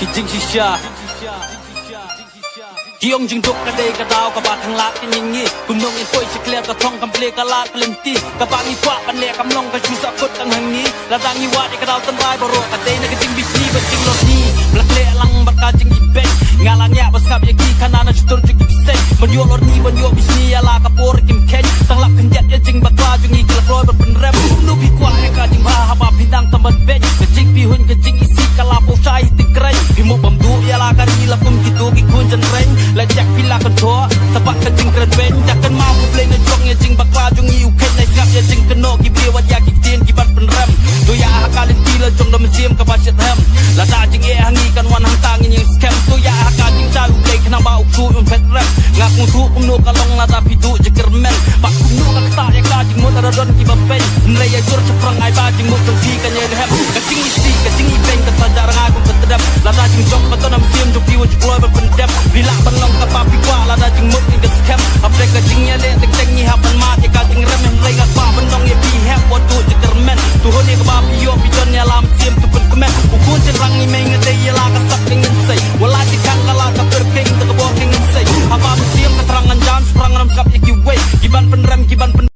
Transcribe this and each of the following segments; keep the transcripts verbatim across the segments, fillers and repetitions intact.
Ki jingshisha. Ki ong jingduk ka dei ka daw kaba khang lad ka ngi ngi. Kumno ngin poi sha clear ka thong kam ple ka lad ka lynti. Kaba ngi kwah ban leh kam long ka shu sah kut tang ha ngi. Lada ngi wad ïa ka daw tynrai baroh ka dei na ka jingbishni bad jinglorni. Ba la khleh lang bad ka jingibeiñ. Nga la ngiah ba sngap ïa ki khana na shutur jong ki bseiñ. Ban ïoh lorni ban ïoh bishni ïa la ka por kim kheiñ. Tang lap khyndiat ïa jingbakla jong ngi ki la kloi ban pynrem. Kumno phi kwah ïa ka jingbha haba phi dang tam ban beiñ. Ka jingpyrhuh ka jingisih ka la pynshai ti kren. Phi mo bam duh ïa la ka ri la kum kito ki khun jynreng. La jak phi la kyntoh sa bad ka jingkren beiñ. Dak kan ma pu blei na jong ïa jingbakla jong ngi u kheiñ. Lai sngap ïa jingkynnoh ki briew wat ïa ki ktien ki ban pynrem. To ïa ha ka lynti la jong da mynsiem kaba shet hem. Lada jingeh ha ngi kan wan hangta ngin ïeng skhem. To ïa ha ka jingshai u blei khnang ba u ksuid un phet rem. Nga kyntu kumno ka long lada phi duh jingkyrmen. Ba kumno ka ktah ïa ka jingmut lada don kiba peiñ. Hynrei ïa jur shaphrang ai ba jingmut jong phi kan ïai rhem. Ka jingisih ka jingibeiñ ka sa jah rngai kum ka tdem. Lada jingjop ka don ha mynsiem jong phi wat ju kloi ban pyndem. Phi lah ban long kaba phi kwah lada jingmut ngi ka skhem. Hapdeng ka jingïaleh teng teng ngi hap ban mad ïa ka jingrem. Hynrei nga kwah ban long ïa phi hep wat duh jingkyrmen. To hun ïa kaba phi ïoh phi don ïa la mynsiem to pynkmen. U khun jynrang ngi mei nga dei ïa la ka sap ka nginsei. Wat la jingkhang ka la ka pyrkhing da ka bor ka nginsei. Haba mynsiem ka thrang ngan jan shaphrang ngam sngap ïa kiwei. Ki ban pynrem ki ban pyn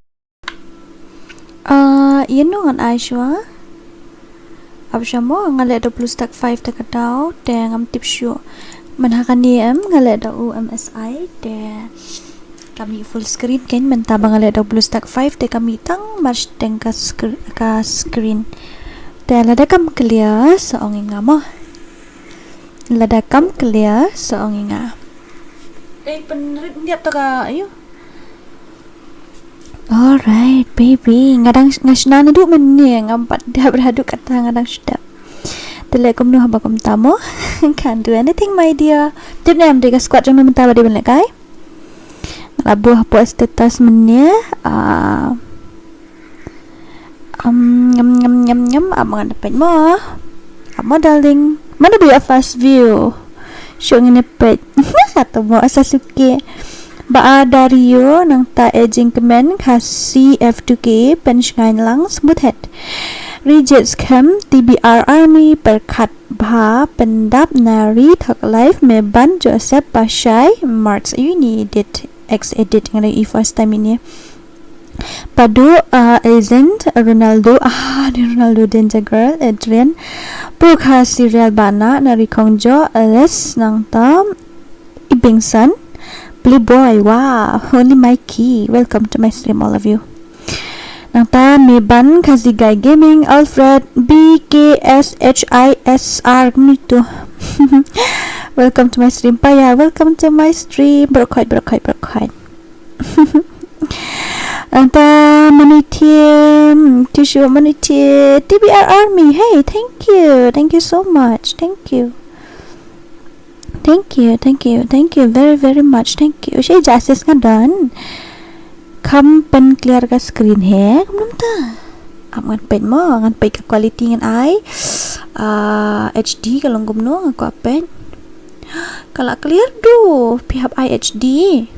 Ah, ïa no ngan ai shuwa. Ap sha mo nga leh da u Bluestack five te ka daw te ngam tip shuh. Man ha kane em nga leh da u M S I te ka mih full screen kein mynta ba nga leh da u Bluestack five te ka mih tang mar shiteng ka scr-, ka screen. Te lada kam clear sa ong ïa nga mo. Lada kam clear sa ong ïa nga. Dei pynrit ndiap ta ka ayu. Alright baby, nga dang nga shna naduh mynne, ngam pat dep haduh kata nga dang shu dep. Te leh kumno haba kumta mo. Can't do anything my dear. Tip ne em dei ka squat jong me mynta ba dei ban lehkai. Nga la buh hapoh status mynne. Ah, um, ngam ngam ngam ngam, ap ngan peit mo. Ap mo darling. Mano ba ïoh first view? Shu ngin peit. Hato mo Sasuke. Ba a Dario nangta e jingkmen Khasi F two K pynshngaiñ lang smooth head. Reject scam T B R Army pyrkhat bha pyndap na ri thok live me ban Joseph Pashai March uni edit ex edit ngan i first time ini. Padu, uh, agent Ronaldo, ah, ni Ronaldo danger girl, Adrian. Pukha serial bana na ri khongjo, Alice nangta Ibingson. Playboy, wow, only Mikey. Welcome to my stream, all of you. Nangta Meban Khasi Guy Gaming, Alfred, B K S H I S R, kumno to. Welcome to my stream, Paya. Welcome to my stream. Berkhoi, berkhoi, berkhoi. Nangta Maniti, Tishu Maniti, T B R Army. Hey, thank you. Thank you so much. Thank you. Thank you, thank you, thank you very, very much. Thank you. Shi justice nga don. Kham pyn clear ka screen he, kumno ta. Ap ngan peit mo, ngan peit ka quality ngan ai. Ah, H D ka long kumno, nga kwah peit. Ka la clear du, phi hap ai H D.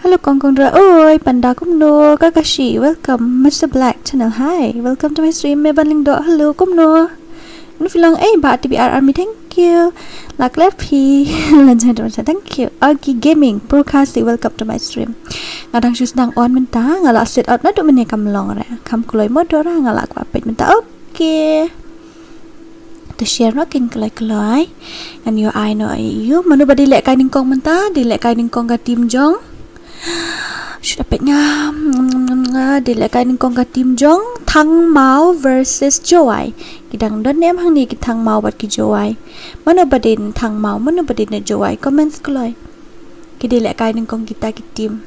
Hello Kong Kong Dra, oi Panda kumno, Kakashi, welcome, Mister Black Channel, hi, welcome to my stream, Meban Lyngdoh, hello kumno. Kumno phi long, eh, ba T B R Army, thank you. La clear phi, la jai dong, thank you. Arky Gaming, Purkasi, welcome to my stream. Nga dang shu sdang on mynta, nga la set out naduh mynne kam long re. Kham kloi mo dora, nga la kwah peit mynta, okay. To share noh kin kloi kloi. Ngan ïoh ai noh ïa u. Mano ba dei lehkai nyngkong mynta, dei lehkai nyngkong ka team jong. Shu da peit nga. Dei lehkai nyngkong ka team jong Thangmaw versus Jowai. Ki dang don ne em hangne ki Thangmaw bad ki Jowai. Mano ba dei Thangmaw, mano ba dei na Jowai. Comments kloi. Ki dei lehkai nyngkong kita ki team.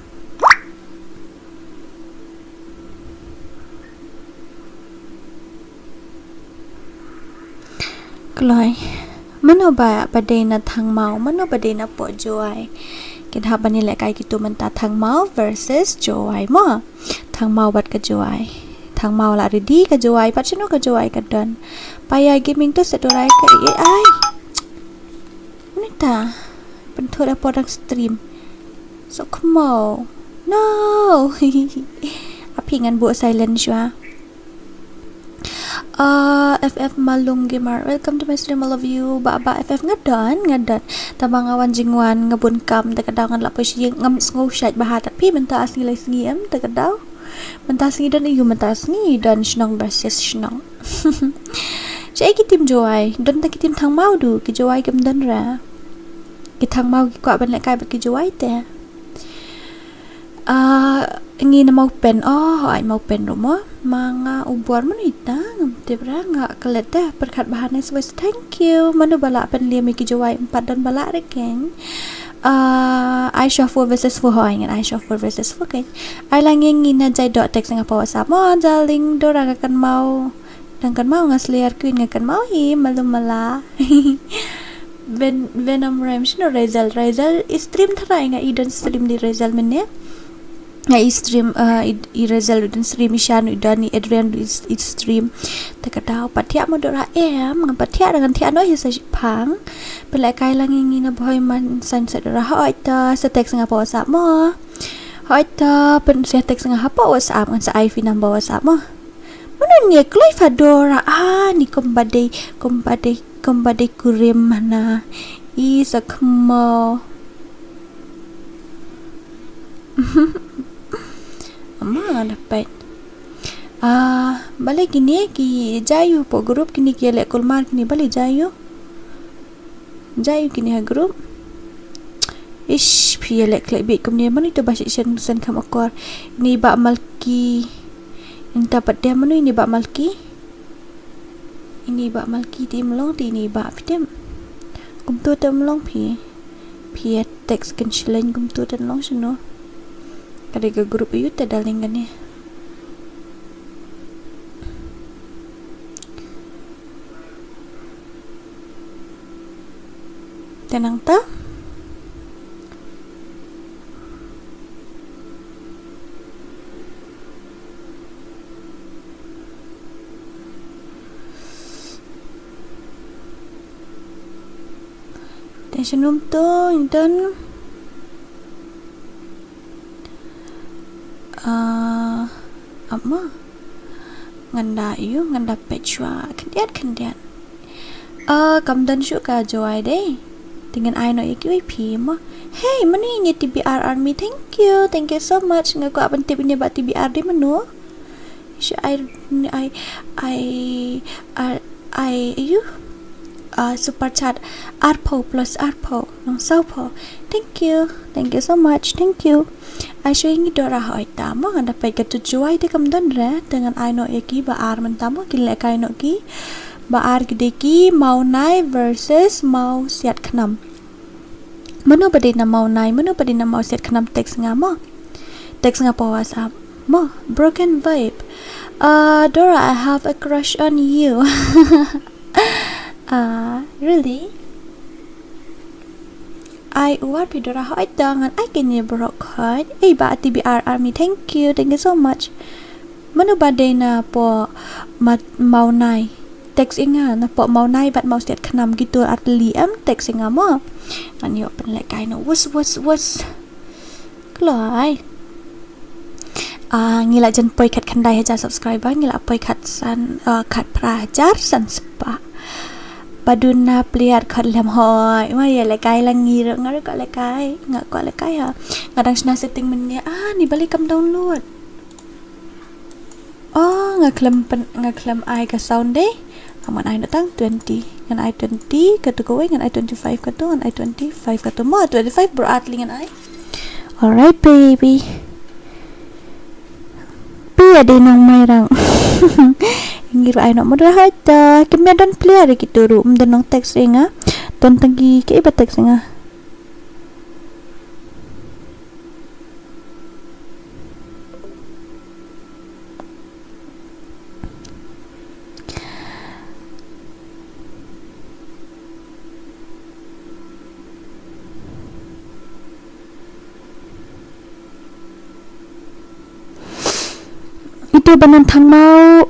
Kloi. Mano ba, ba dei na Thangmaw, mano ba dei na poh Jowai. Kin hap ban ïalehkai kito mynta Thangmaw versus Jowai mo. Thangmaw bad ka Jowai. Thangmaw la ready ka Jowai, pat shano ka Jowai ka don. Paya Gaming to sa dorai ka A I. Mynta. Pynthut da por dang stream. So khmaw. No. Aphi ngan buh silent shuwa. Ah, F F Malung Gamer, welcome to my stream, I love you. Ba, ba, F F nga don, nga don. Tang ba nga wan jingwan, nga bun kam, te ka daw ngan lah poi sha ïing, ngam sngew shait bha, tat phi mynta sngi lai sngi em, te ka daw. Mynta sngi don ïu, mynta sngi don shnong versus shnong. Shaei ki team Jowai, don tang ki team Thangmaw du, ki Jowai kim don ra. Ki Thangmaw ki kwah ban lehkai bad ki Jowai te. Ah, ngi na Mawpen. Oh, ai Mawpen ruh mo. Ma nga u bor mano ita, ngam tip ra, nga klet te. Pyrkhat bha, nice voice. Thank you. Mano ba lah pynliem ïa ki Jowai, em pat don ba lah re keiñ. Ah, ai sha four versus four, hooid, ngan ai sha four versus four keiñ. Ai la ngi ngi na jai dok text nga pa WhatsApp mo, darling, Dora nga kynmaw. Dang kynmaw nga Slayer Queen, nga kynmaw hi, malu mala. Ven-, Venom Rhymes, no, Razel, Razel i stream tharai, nga i don stream di Razel mynne. Nga i stream, uh, i, i Razel i don stream, i Shan i don, i Adrian i, i stream. Te ka daw pat thiah mo Dora em, nga pat thiah, dang thiah noh hi sa shipang. Pynlehkai la ngi ngi na Bhoi Man Sunset Dora, hooid te, sa text nga pa WhatsApp mo. Hooid te, pyn sa text nga hapoh WhatsApp, ngan sa ai phi number WhatsApp mo. Mano ngi kloi fa Dora, ah, ni kumba dei, kumba dei, kumba dei kurim hana. I sa khmo. Ama da peit. Ah, balei kine ki jai ïu hapoh group, kine ki ïaleh kulmar kine, balei jai ïu. Jai ïu kine ha group. Ish, phi ïaleh khleh beit kumne, mano ito ba shisien sen kham akor. Ini ba Malki. Inta pat de mano ini ba Malki. Ini ba Malki te mlong te ini ba phi tem. Kumto te mlong phi. Phi ïa text kan shileng kumto te mlong shano. Ka dei ka group ïu te darling kane. Te nangta. Te sha num to, ynton. Ah, ap ma. Ngan da ïu, ngan da peit shuwa khyndiat khyndiat. Ah, kam don shuh ka Jowai dei. Te ngan ai noh ïa kiwei phi mo. Hey, mano ini T B R Army. Thank you. Thank you so much. Nga kwah ban tip ini ba T B R dei mano. Shu ai, ai, ai, ai, ai, ïu. Ah, super chat. Arphew plus arphew. Nang sawphew. Thank you. Thank you so much. Thank you. Ai shu ïa ngi Dora hooid te mo, ngan da peit kato Jowai te kam don re, te ngan ai noh ïa ki ba ar mynta mo, kin lehkai noh ki. Ba ar ki dei ki Mawnai versus Mawsiatkhnam. Mano ba dei na Mawnai, mano ba dei na Mawsiatkhnam text nga mo. Text nga pa WhatsApp mo. Broken vibe. Uh, Dora, I have a crush on you. Ah, really? Ai u ar phi Dora hooid te ngan ai kine baroh khoit. Ei ba T B R Army, thank you, thank you so much. Mano ba dei na poh Mawnai. Text ïa nga na poh Mawnai bad Mawsiatkhnam kito ar tylli em text ïa nga mo. Ngan ïoh pynlehkai noh wus wus wus. Kloi. Ah, ngi la jan poi khatkhyndai hajar subscriber, ngi la poi khatsan, ah, khatphra hajar san spah. Ba duna pliat khat lem hooid. Ma ïa lehkai la ngi ruh, nga ruh kwah lehkai, nga kwah lehkai ha. Nga dang shna setting mynne, ah, ni balei kam download. Oh, nga khlem pyn-, nga khlem ai ka sound dei. Ngan ai noh tang twenty. Ngan ai twenty kato kawei, ngan ai twenty-five kato, ngan ai twenty-five kato. Mo twenty-five baroh ar tylli ngan ai. Alright, baby. Phi ïa dei nang Mairang. Ngi ruh ai noh mo Dora hooid te. Kim ïa don player kito ruh, ym don nang text ïa nga. Don tang ki, kiei ba text ïa nga. Ito ba na Thangmaw,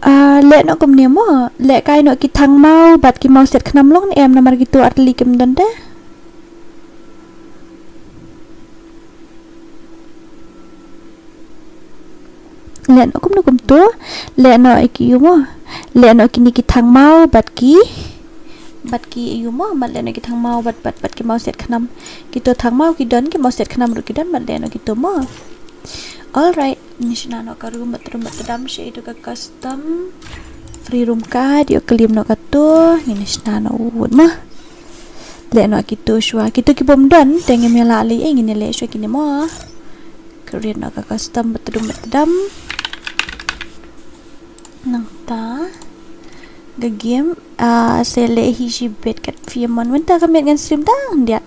ah, leh noh kumne mo, lehkai noh ki Thangmaw bad ki Mawsiatkhnam long ne em, namar kito ar tylli kim don te. Leh noh kumno kumto. Leh noh ïa ki ïa mo. Leh noh kine ki thangmaw bad ki, bad ki ïa mo, bad leh noh ki thangmaw bad, bad, bad ki maw siat khnam. Kito thangmaw ki don, ki maw siat khnam ruh ki don, bad leh noh kito mo. Alright, ngi shna noh ka room bad room bad tdam sha ito ka custom. Free room card, ïoh klim noh kato, ngin shna noh wut mo. Leh noh kito shuwa, kito ki bym don, te ngim ïa lah leh, eh, ngin leh shuwa kine mo. Create noh ka custom bad tdam bad tdam. Nangta ka game, ah, sa leh hi shibit kat phi mon. Mynta ka miet ngan stream tang khyndiat.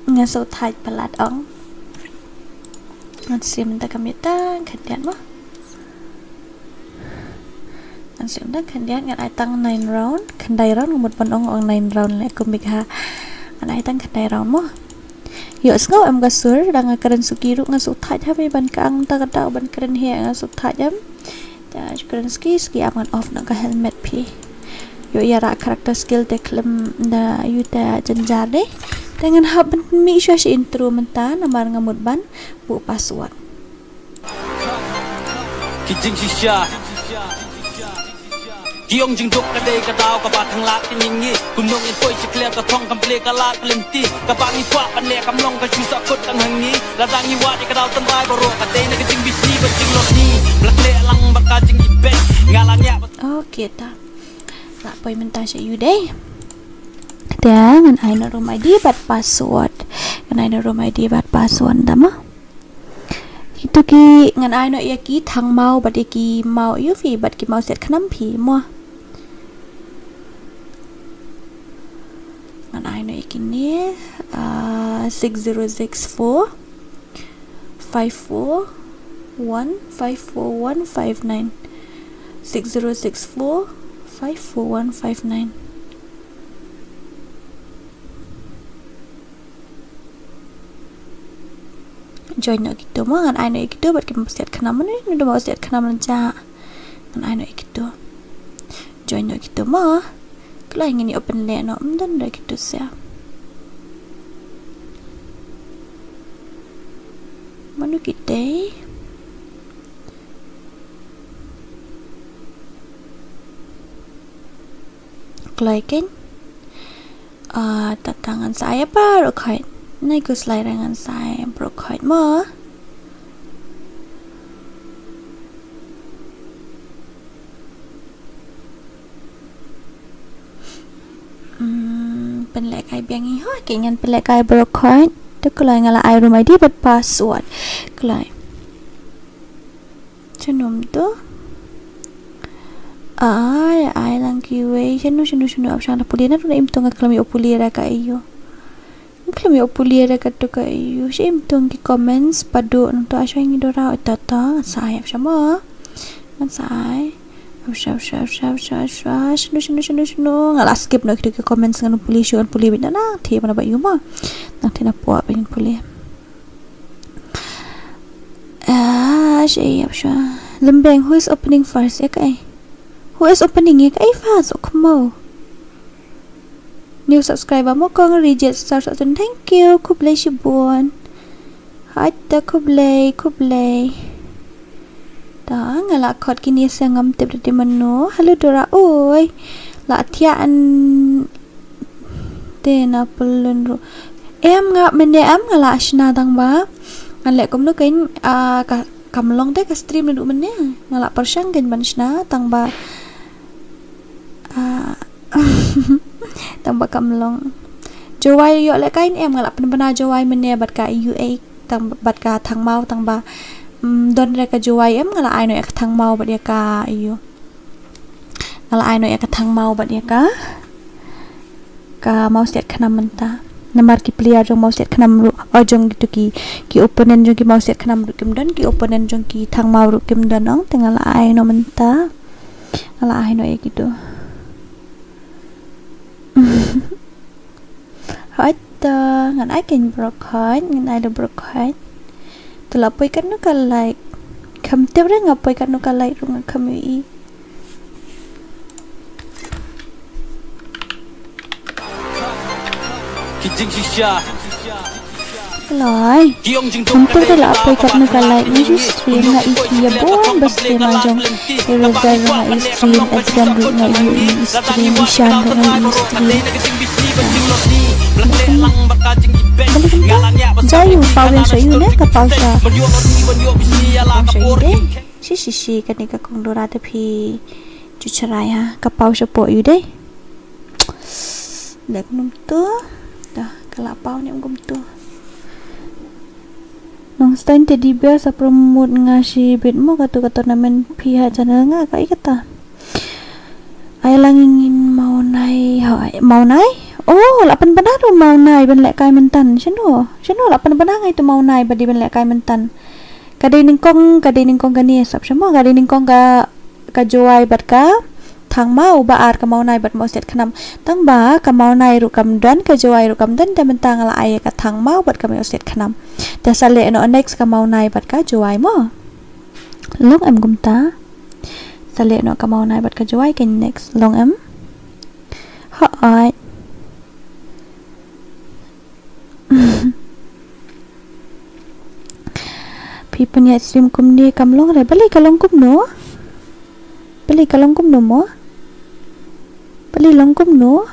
Ngan shu thait palat ong. Ngan stream mynta ka miet tang khyndiat mo. Ngan stream tang khyndiat, ngan ai tang nine round, khyndai round, mut ban ong ong nine round leh kum bik ha. Ngan ai tang khyndai round mo. Ïohsngew em ka sur, da nga kren suki ruh nga shu thait ha ban kang ta ka dau ban kren hi nga shu thait em. Te nga shu kren suki, suki ap ngan off noh ka helmet phi. Ïoh ïa rah character skill te khlem da ïoh te jynjar de. Te ngan hap ban mih shuwa sha intro mynta namar nga mut ban buh password. Ki jingshisha. Ki ong jingduk ka dei ka daw kaba thang lad ka jingim. Kumno ngin poi sha clear ka thong kam plie ka lad ka lynti. Kaba ngi kwah ban leh kam long ka shu sah kut tang ha ngi. Lada ngi wad ïa ka daw tynrai baroh ka dei na ka jingbishni bad jinglong ni. Ba la khleh lang bad ka jingibeiñ. Nga la ñiah bad Okay ta. La poi mynta sha ïu dei. Te ngan ai noh room I D bad password. Ngan ai noh room I D bad password da mo. Kito ki ngan ai noh ïa ki thangmaw bad ïa ki maw ïa phi bad ki maw siat khnam phi mo. Ngan ai noh ïa kine, ah, six zero six four five four one five four one five nine. Six zero six four five four one five nine. Join noh kito mo, ngan ai noh ïa kito bad ki maw siat khnam mo, ne, ne maw siat khnam mo ja. Ngan ai noh ïa kito. Join noh kito mo. Kloi ngin ïa open leh noh, ym don re kito sia. Mano kito? Kloi kein. Ah, tata ngan sa ai baroh khoit. Nai kus lai re ngan sa ai baroh khoit mo. Hmm, pynlehkai biang hi ho, ki ngan pynlehkai baroh khoit. Te kloi nga la ai room I D bad password. Kloi. Chunum tu. Ai, ai lang kiwei. Chunu, chunu, chunu. Ap shang da puli na tu na im tu nga klam ïa puli ra ka ïu. Khlem ïoh pule re kato ka ïu. Shim tong ki comments padu nang to ashwa ngi dora ta ta sa ai ap shamo. Ngan sa ai. Ap sha ap sha ap sha ap sha ap sha. Shinu shinu shinu shinu. Nga la skip noh kito ki comments ngan pule shu ngan pule bit na nang thi mana ba ïu ma. Nang thi na pua ba ngan pule. Ah, shi ap sha. Lembeng, who is opening first? Ïa kaei? Who is opening ïa kaei first? Oh, kmo. New subscriber mo kong Reject Star Sutton. Thank you. Khublei shibun. Hai ta khublei, khublei. Ta nga la khot kini sa ngam tip da mano. Hello Dora. Oi. La thiah an te na pulun ru. Em nga mene em nga la shna tang ba. Ngan leh kumno kein, ah, ka, kam long te ka stream na du mene. Nga la pyrshang kein ban shna tang ba. Ah, tang ba kam long. Jowai ïoh leh kain em nga la pynbna jowai mene bad ka U A tang bad ka thangmaw tang ba. Mm, don re ka jowai em nga la ai noh ïa ka thangmaw bad ïa ka ïu. Nga la ai noh ïa ka thangmaw bad ïa ka ka maw siat khnam mynta. Namar ki player jong maw siat khnam ruh, o jong kito ki, ki opponent jong ki maw siat khnam ruh kim don, ki opponent jong ki thangmaw ruh kim don ong, te nga la ai noh mynta. Nga la ai noh ïa kito. Hoi ta, ngan ai kein brok hoi, ngan ai da brok hoi. To la poi katno ka like. Kham tip re nga poi katno ka like ruh nga kham ïohi. Ki jingshisha. Lai. Kumta da la poi katne ka live nga ju stream, nga i ki ïa bun ba stream, la jong i Roger ruh nga i stream, Adrian ruh nga i stream, Ishan ruh nga i stream. Balei kumta? Jai u paw ïa sha ïu ne, ka paw sha. Paw sha ïu de. Shi shi shi, kane ka kong Dora te phi ju chrai ha, ka paw shapoh ïu de. Dei kumno to. Da ka la paw ne kumto. Nongstoiñ Teddy Bear, sa promote nga shibit mo katu ka tournament phi ha channel nga, kaei kata. Ai lang ïa ngin Mawnai, ha, Mawnai? Oh, la pynbna ruh Mawnai ban lehkai mynta. Shano? Shano la pynbna nga ïa tu Mawnai ba dei ban lehkai mynta. Ka dei nyngkong, ka dei nyngkong kane, sap sha mo, ka dei nyngkong ka, ka Jowai bad ka Thangmaw, ba ar ka Mawnai bad Mawsiat Khnam. Tang ba ka Mawnai ruh kam don, ka Jowai ruh kam don, te mynta nga la ai ïa ka Thangmaw bad ka Mawsiat Khnam. Te sa leh noh next ka Mawnai bad ka Jowai mo. Long em kumta. Sa leh noh ka Mawnai bad ka Jowai, ka next long em. Hooid. Phi pynïaid stream kumne kam long re. Balei ka long kumno? Balei ka long kumno mo? Balei long kumno?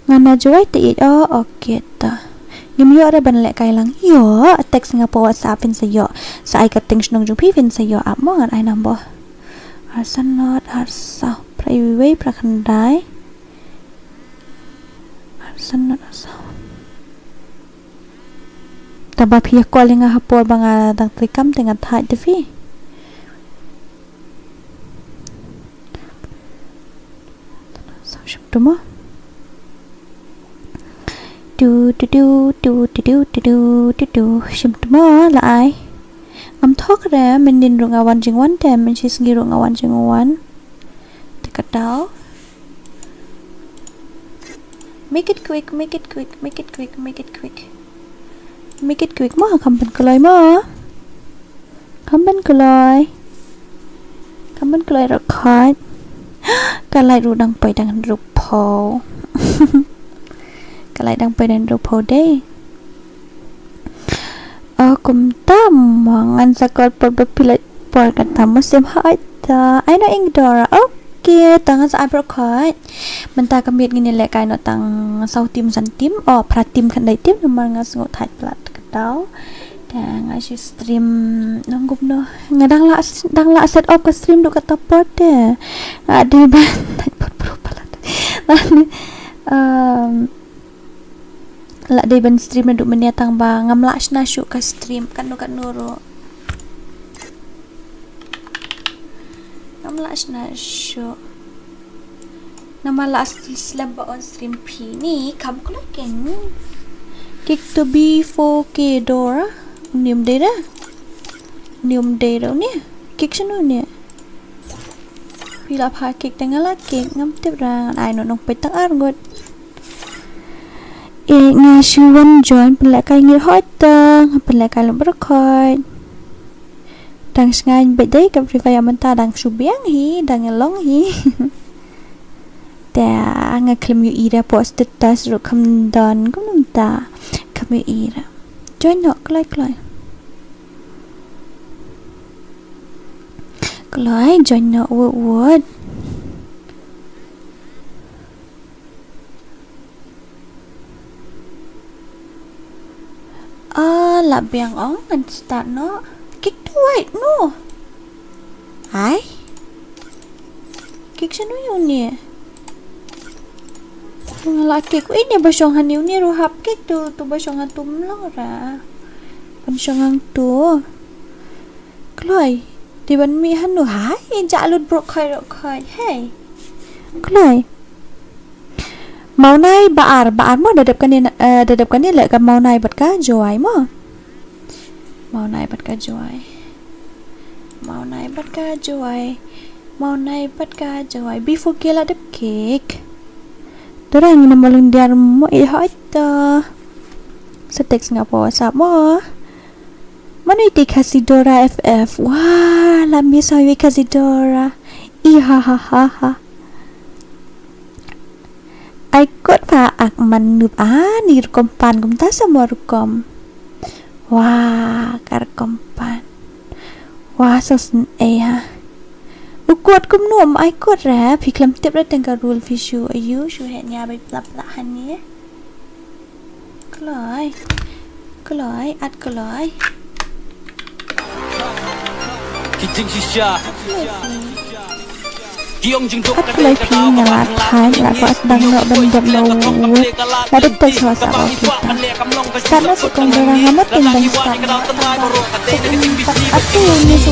Nga na Jowai te ïeit. Oh, okay ta. Ngim ïoh re ban lehkai lang. Ïoh, text nga pa WhatsApp phin sa ïoh. Sa ai ka kyrteng shnong jong phi phin sa ïoh ap mo, ngan ai number. Arsan not, arsaw. Phra wei, phra khyndai. Arsan not, arsaw. Taba phi ïa call ïa nga ha por ba nga dang trei kam te ngan thait da phi. Shim tu mo. Tu tu tu tu tu tu tu tu tu tu. Shim tu mo la ai. Ngam thok re, mynnin ruh nga wan jingwan te, mynshisngi ruh nga wan jingwan. Te ka daw. Make it quick, make it quick, make it quick, make it quick. Make it quick mo, kham ban kloi mo. Kham ban kloi. Kham ban kloi ruh khot. Ka light ruh dang poi dang hynriewphew. Ka light dang poi dang hynriewphew de. Oh, kumta mo, ngan sa call por ba phi leit por kata mo, shem hooid ta. Ai no ing Dora. Okay, ta ngan sa ai por khot. Mynta ka miet ngin ïa lehkai noh tang saw team san team. Oh, phra team khyndai team namar nga sngew thait palat kata. Te nga shu stream nonggup noh. Nga dang la, dang la set up ka stream duh kata por te. Nga dei ban thait por por palat. Lane, um, la dei ban stream naduh mynne tang ba ngam lah shna shuh ka stream katno katno ruh. Ngam lah shna shuh. Namar la slem ba on stream phi ni kam kloi keiñ. Kik to B four K Dora. Uni um dei re. Uni um dei re uni. Kik shano uni. Phi la pha kik te nga la kik, ngam tip ra, ngan ai noh nongpeit tang ar ngut. Eh, nga shu wan join, pynlehkai ngi hooid ta, nga pynlehkai lut baroh khoit. Dang sngewbha beit dei ka Free Fire mynta, dang shu biang hi, dang long hi. Te nga khlem ïohi re, pok status ruh kham don, kumno mynta kham ïohi re. Join noh kloi kloi. Kloi, join noh wut wut. Ah, la biang ong, ngan start noh. Kik tu wait noh. Ai. Kik shano ïa uni. Tu nga la kik. Ui, uni ba shong hangne, uni ruh hap kik tu, tu ba shong hangtu ym long ra. Ban shong hangtu. Kloi. Dei ban mih hano, hai, ïa jah lut baroh khoit baroh khoit. Hei. Kloi. Mawnai ba ar, ba ar mo, da dep kane, eh, da dep kane leh ka Mawnai bad ka Jowai mo. Mawnai bad ka Jowai. Mawnai bad ka Jowai. Mawnai bad ka Jowai. B four K la dep kik. Dora ngin ym lyndiar mo, eh, hooid ta. Sa text nga pa WhatsApp mo. Mano iti Khasi Dora F F. Wah, la miss hoi Khasi Dora. I ha ha ha ha. Ai kot pha ak man nup ani rukom pan kumta sa mo rukom. Wah, kar kompan. Wah, so sngewsih ha. U kot kumno, ma ai kot ra, phi khlem tip ra tang ka rule phi shu, ayu, shu heh nia bai plap plap hani. Kloi. Kloi, at kloi. Ki jingshisha. Ki ong jingduk. At kloi phi nga la thait, la kwah sdang noh ban dep noh wut. La dep test WhatsApp office. Start na sa kong dara nga mut teng ban start noh. Atu ni su.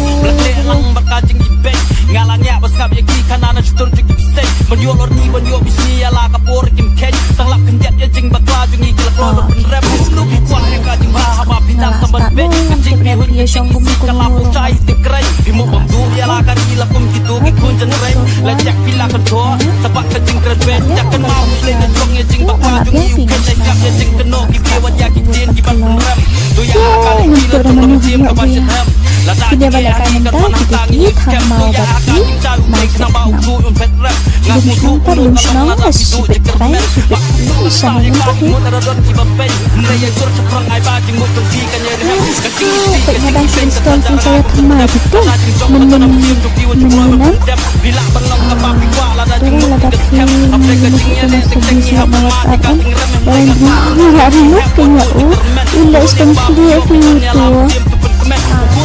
Nga la ngiah ba sngap ïa ki khana na shutur jong ki bsei. Ban ïoh lor ni ban ïoh bishni ïa la ka por kim kheiñ. Tang lap khyndiat ïa jingbakla jong ngi ki la kloi ban pynrem. Kumno phi kwah ïa ka jingbha haba phi dang tang ban beiñ. Ka jingpyrshang kum kum ka la pynshai ti krei. Phi mo bam du ïa la ka ri la kum ki tu ki khun jan reng. La jak phi la kan thor. Sa pat ka jingkren beiñ. Jak kan mau phi le na jong ïa jingbakla jong ngi u kheiñ. La sngap ïa jingkynnoh ki phi wan ïa ki ktien ki ban pynrem. Ïa, ngan tuh dah manu hanya uya. Kini bala ka ngan ta, kita ki kham mau bati, mau cakap mau. Lum shnong pat lum shnong, la shi bit krai, shi bit krai, sha ngan ta hi. Pek nga dang shu install Free Fire thymmai bitu. Mynnin, mynnin em. Dara lada phi mynnin em sa phi sha ma WhatsApp em. Dara mynnin em la remove kane u. Ila stem clear phi tu.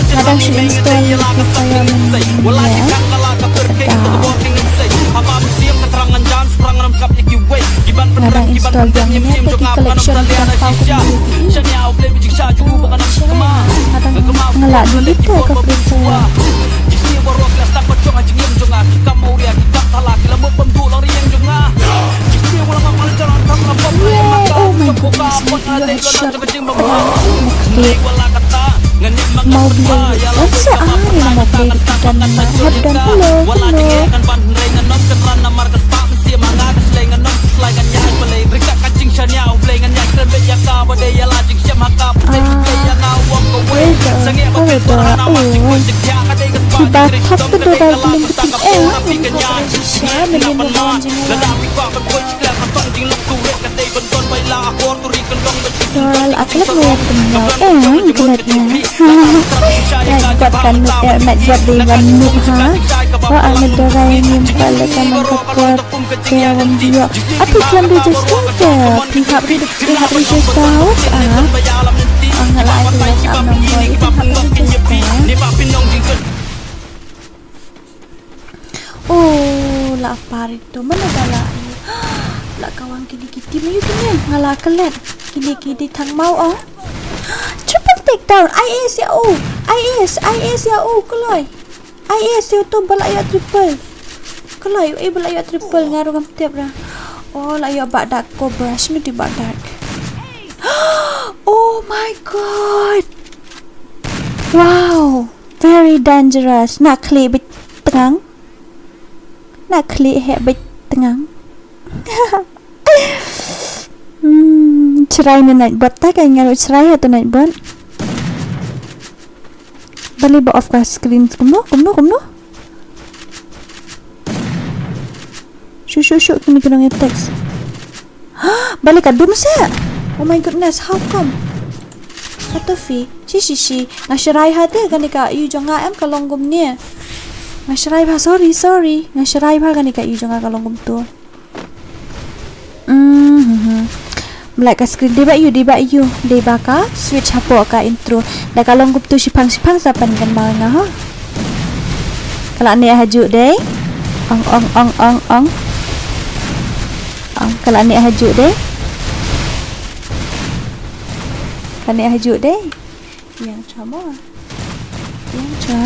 Nga dang shu install Free Fire mynnin em. Nga dang install biang mynnin em, te ki collection biang tau kum ki. Nga dang, nga la delete ka Free Fire. Yay, oh my goodness, you are shut up. Mau beli, wan sa ah, ni mau beli di kita ni. Hap dan hello, hello. Ah, wait, uh, wait, uh, oh. Kiba thap ka dora bling kti eh, shisha, mene mo wan jingwa. Dol aklek mo wan jingwa. Eh, internet na. Night bot kan, eh, night bot dei wan mut ha. Wa, ah, me dora ni mpale ka man ka por. Te wan dio. Api klam register te. Phi hap register, phi hap register. Ah. Ang ngalai tu WhatsApp number. Phi hap register. Oh, la parit tu. Mana bala. La kawang kini kiti mayu kini. Nga la klet. Kini kiti thang mau ong. Triple takedown. I S ya u. I S, I S ya u. Kloi. I S ya u tu bala ya triple. Kloi, eh bala ya triple nga ruh ngam tip ra. Oh, la ya bak dak cobra. Shinu ti bak dak. Oh my god. Wow. Very dangerous. Na khlieh beit tngang. Na khlieh heh beit tngang. Hmm, chrai na night bot ta ka nga ruh chrai ha tu night bot. Bali ba off ka screen kumno, kumno, kumno. Shu, shu, shu, kini kini ngi text. Bali ka dum se. Oh my goodness, how come? Hatofi, shi shi shi. Nga shrai ha te kane ka yu jong nga em ka long kumne. Nga shrai bha, sorry, sorry. Nga shrai bha kane ka yu jong nga ka long kumtu. Mhm. Mlai ka screen dei ba yu, dei ba yu, dei ba ka switch hapoh ka intro. Da ka long kumtu shipang shipang sa pan kan ma nga ha. Ka la neh ha ju dei. Ong ong ong ong ong. Ong ka la neh ha ju dei. Ka neh ha ju dei. Yang cha mo. Yang cha.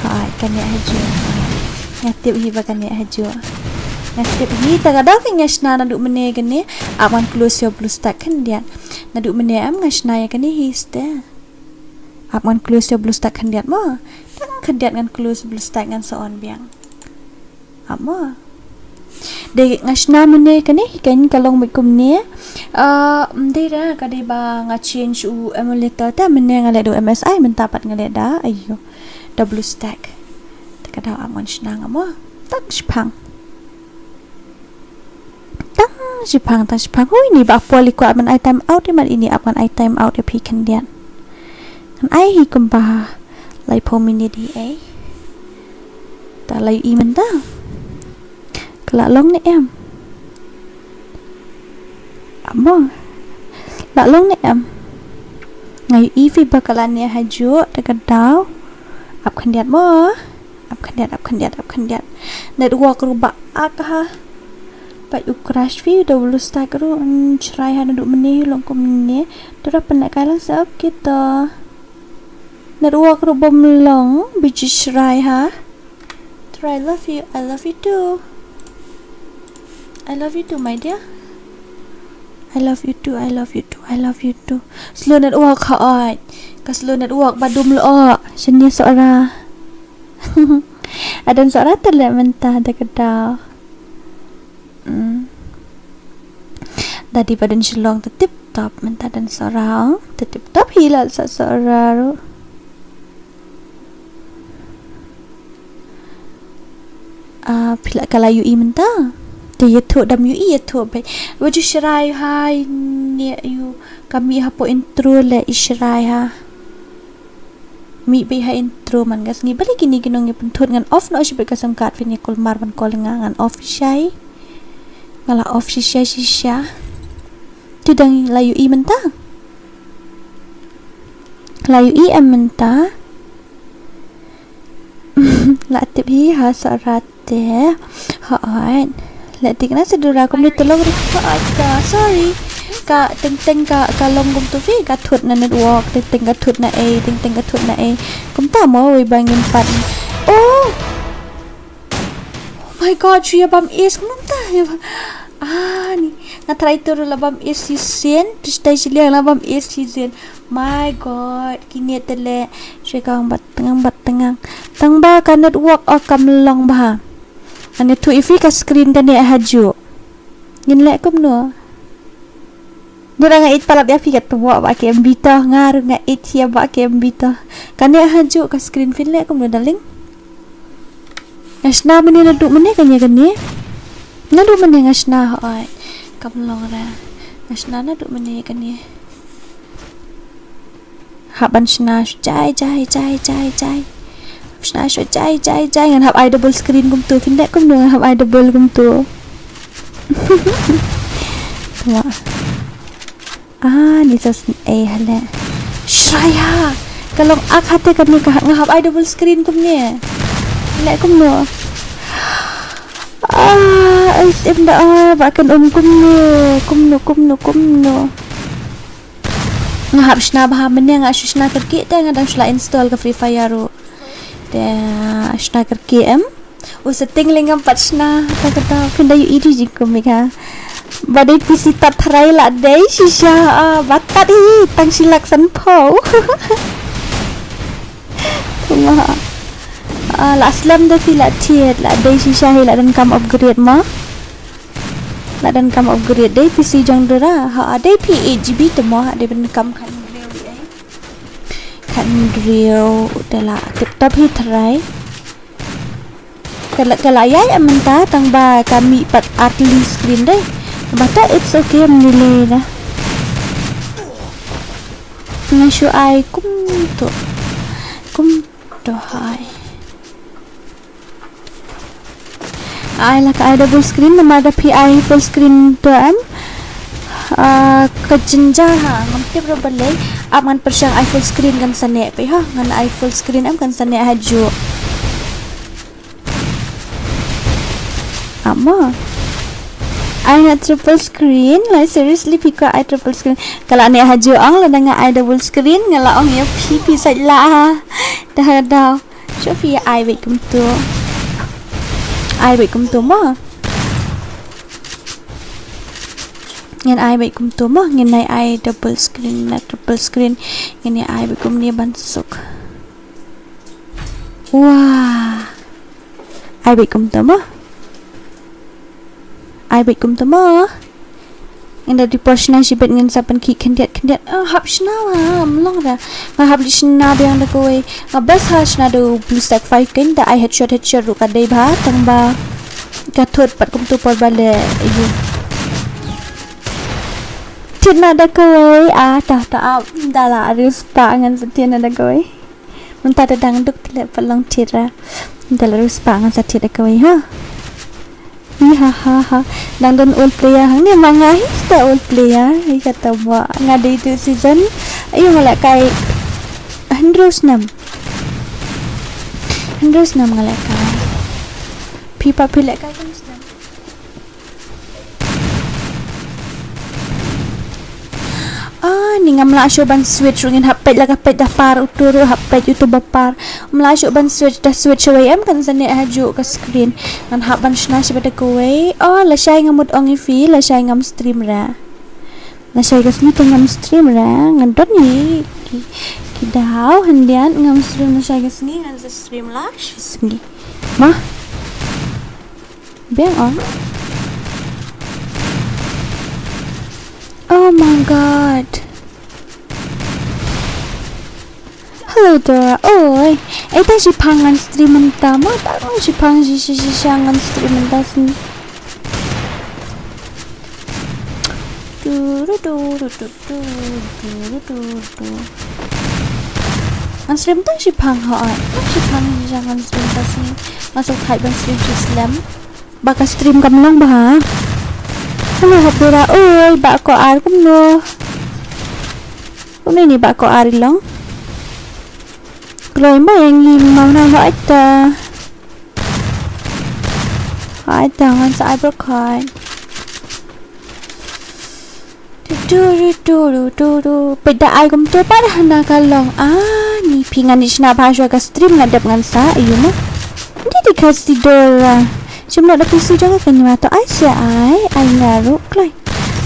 Hai, ka neh ha ju. Nga tip hi ba ka neh ha ju. Nga tip hi ta ka daw ka nga shna naduh mynne kane. Ap ngan close ïa u blue stack khyndiat. Naduh mynne em nga shna ïa kane hi ste. Ap ngan close ïa u blue stack khyndiat mo. Tang khyndiat ngan close blue stack ngan sa on biang. Ap mo. Dei nga shna mynne kane hi kan ka long beit kumne. Ah, ym dei ra ka dei ba nga change u emulator te mynne nga leh da u M S I mynta pat nga leh da ayu. Da blue stack. Te ka daw ap ngan shna nga mo. Tang shipang. Tang Shipang, tang shipang. Hoi, ini ba pol i kwah ban ai time out, i mat ini ap ngan ai time out ïa phi khyndiat. Ngan ai hi kumba laiphew minit hi ei. Ta la ïohi mynta. Ka la long ne em? Amo. La long ne em? Nga ïohi phi ba ka la neh hajuh da ka daw. Ap khyndiat mo. Ap khyndiat, ap khyndiat, ap khyndiat. Network ruh ba ak ha. Ba u crash phi da u lu start ruh, mm, shrai ha naduh mynne long kumne. Tura pynleh kai lang sa ap kita. Network ruh bym long, biji shrai ha. Tura, I love you, I love you too. I love you too, my dear. I love you too, I love you too, I love you too. Slow network ha oi. Ka slow network ba dum lo. Shane Sohra. Adan Sohra te leh mynta da ka daw. Mm. Da dei ba don Shillong te tip top mynta don Sohra. Te tip top hi la sa Sohra ruh. Ah, phi la ka la ïohi mynta. Te ïathuh dam ïohi ïathuh ba. Wa ju shrai hai ne ïoh ka mih hapoh intro leh i shrai ha. Mih beit ha intro man ka sngi balei kine ki nongïapynthut ngan off noh shi beit ka sim card phin ïa kulmar ban call nga ngan off shai. Nga la off shisha shisha. Tu dang la ïohi mynta. La ïohi em mynta. La tip hi ha Sohra te. Hooid. Leh tik na sa Dura kumne te long ruh. Hooid ka, sorry. Ka teng teng ka, ka long kumtu phi, ka thut na network, teng teng ka thut na ei, teng teng ka thut na ei. Kumta mo wei ba ngim pat. Oh! Oh my God, shu ïa bam ace kumta ïa bam. Ah, ni. Nga try tu ruh la bam ace shisien, tu stai shiliang la bam ace shisien. My God, kine te leh. Shu ïa ka ong bat tengang, bat tengang. Tang ba ka network o kam long bha. Ngan ïathuh ïa phi ka screen ka neh hajuh. Ngin leh kumno? Dura nga ïeit palat ïa phi ka twoh ba ka M B to, nga ruh nga ïeit ïa ba ka M B to. Ka neh hajuh ka screen phin leh kumno darling? Nga shna mynne naduh mynne kane kane. Naduh mynne nga shna hooid. Kam long ra. Nga shna naduh mynne kane. Hap ban shna shu jai jai jai jai jai. Hap shna shu jai jai jai ngan hap ai double screen kumtu phin leh kumno ngan hap ai double kumtu. Tuma. Ah, ni sa sn-, eh, hale. Shrai ha. Ka long ak hate kane ka nga hap ai double screen kumne. Leh kumno. Ah, ai stem da ah, ba kan um kumno. Kumno, kumno, kumno. Nga hap shna bha mynne nga shu shna kyrkieh te nga dang shu la install ka Free Fire ruh. Te shna kyrkieh em. U setting leh ngam pat shna ta kata phin da ïohi jingkum ïa ka. Ba dei P C tat tharai la dei shisha ah, ba tat hi tang shi lak sanphew. Tuma. Ah, la slem da phi la thied la dei shisha hi la donkam upgrade ma. La donkam upgrade dei P C jong Dura ha dei phi eight G B te mo ha dei ban kam khatnriew ei. Khatnriew te la tip top hi tharai. Ka la, ka la ïai em mynta tang ba ka mih pat artylli screen dei. Ba ta it's okay em ni le da. Nga shu ai kumto. Kumto hai. Ai la ka ai double screen namar da phi ai full screen to em. Ah, ka jynjar ha ngam tip ruh balei. Ap ngan pyrshang ai full screen kan sa neh phi ha ngan ai full screen em kan sa neh hajuh. Ama. Ai na triple screen, like seriously phi ka ai triple screen. Ka la neh hajuh ong lada nga ai double screen nga la ong ïa phi phi sait la ha. Dah dah. Shu phi ai beit kumtu. Ai beit kumtu ma. Ngan ai beit kumtu ma, ngan ai ai double screen na triple screen. Ngan ai beit kumne ban suk. Wah. Ai beit kumta ma. Ai beit kumta ma. Ngan da dei por shna shibit ngan sa pynkhih khyndiat khyndiat. Ah, hap shna wa, ym long da. Nga hap leit shna biang da kawei. Nga best ha shna da u BlueStack five kein da ai headshot headshot ruh ka dei bha tang ba ka thut pat kumtu por ba leh ïa. Thied noh da kawei, ah, ta, ta, ah, da la riewspah ngan sa thied noh da kawei. Mynta da dang duk te leh pat long thied ra. Da la riewspah ngan sa thied da kawei, ha. Hi ha ha ha. Dang don old player hangne ma nga hi sta old player. Hi kata ba nga dei tu season. Ayo nga lehkai hynriew snem. Hynriew snem nga lehkai. Phi pat phi lehkai hynriew snem. Ah, ni ngam lah shuh ban switch ruh, ngin hap peit la ka peit da par utu ruh, hap peit utu ba par. Ngam lah shuh ban switch, da switch away em kan sa neh ha juh ka screen. Ngan hap ban shna shibit da kawei. Oh, lashai nga mut ong ïa phi, lashai ngam stream ra. Lashai ka sngi te ngam stream ra, nga don ïa ki, ki daw hyndiat ngam stream lashai ka sngi, ngan sa stream la shi sngi. Ma? Biang on. Oh my god. Hello Dora. Oi. Ei, ta shi phang ngan stream mynta ma. Ta long shi phang shi shi shi sha ngan stream mynta sni. Du, du, du, du, du. Tu, tu, tu, tu. Ngan stream tang shi phang ha ai. Tang shi phang hi jang ngan stream tang shi. Nga sngewthuh ban stream shi slem. Ba ka stream kam long bha. Hello Habira. Oi, ba ko ar kumno. Kumno ni ba ko ar i long. Kloi ba ïa ngi mau na ha ai ta. Hai ta ngan sa ai ba khoi. Tu, tu, tu. Peit da ai kumto pat hana ka long. Ah, ni phi ngan ïa shna bha shuwa ka stream nga dep ngan sa ïa ma. Di di ka si Dora. Shim noh da phi su jong ka kynmaw to ai sha ai, ai nga ruh kloi.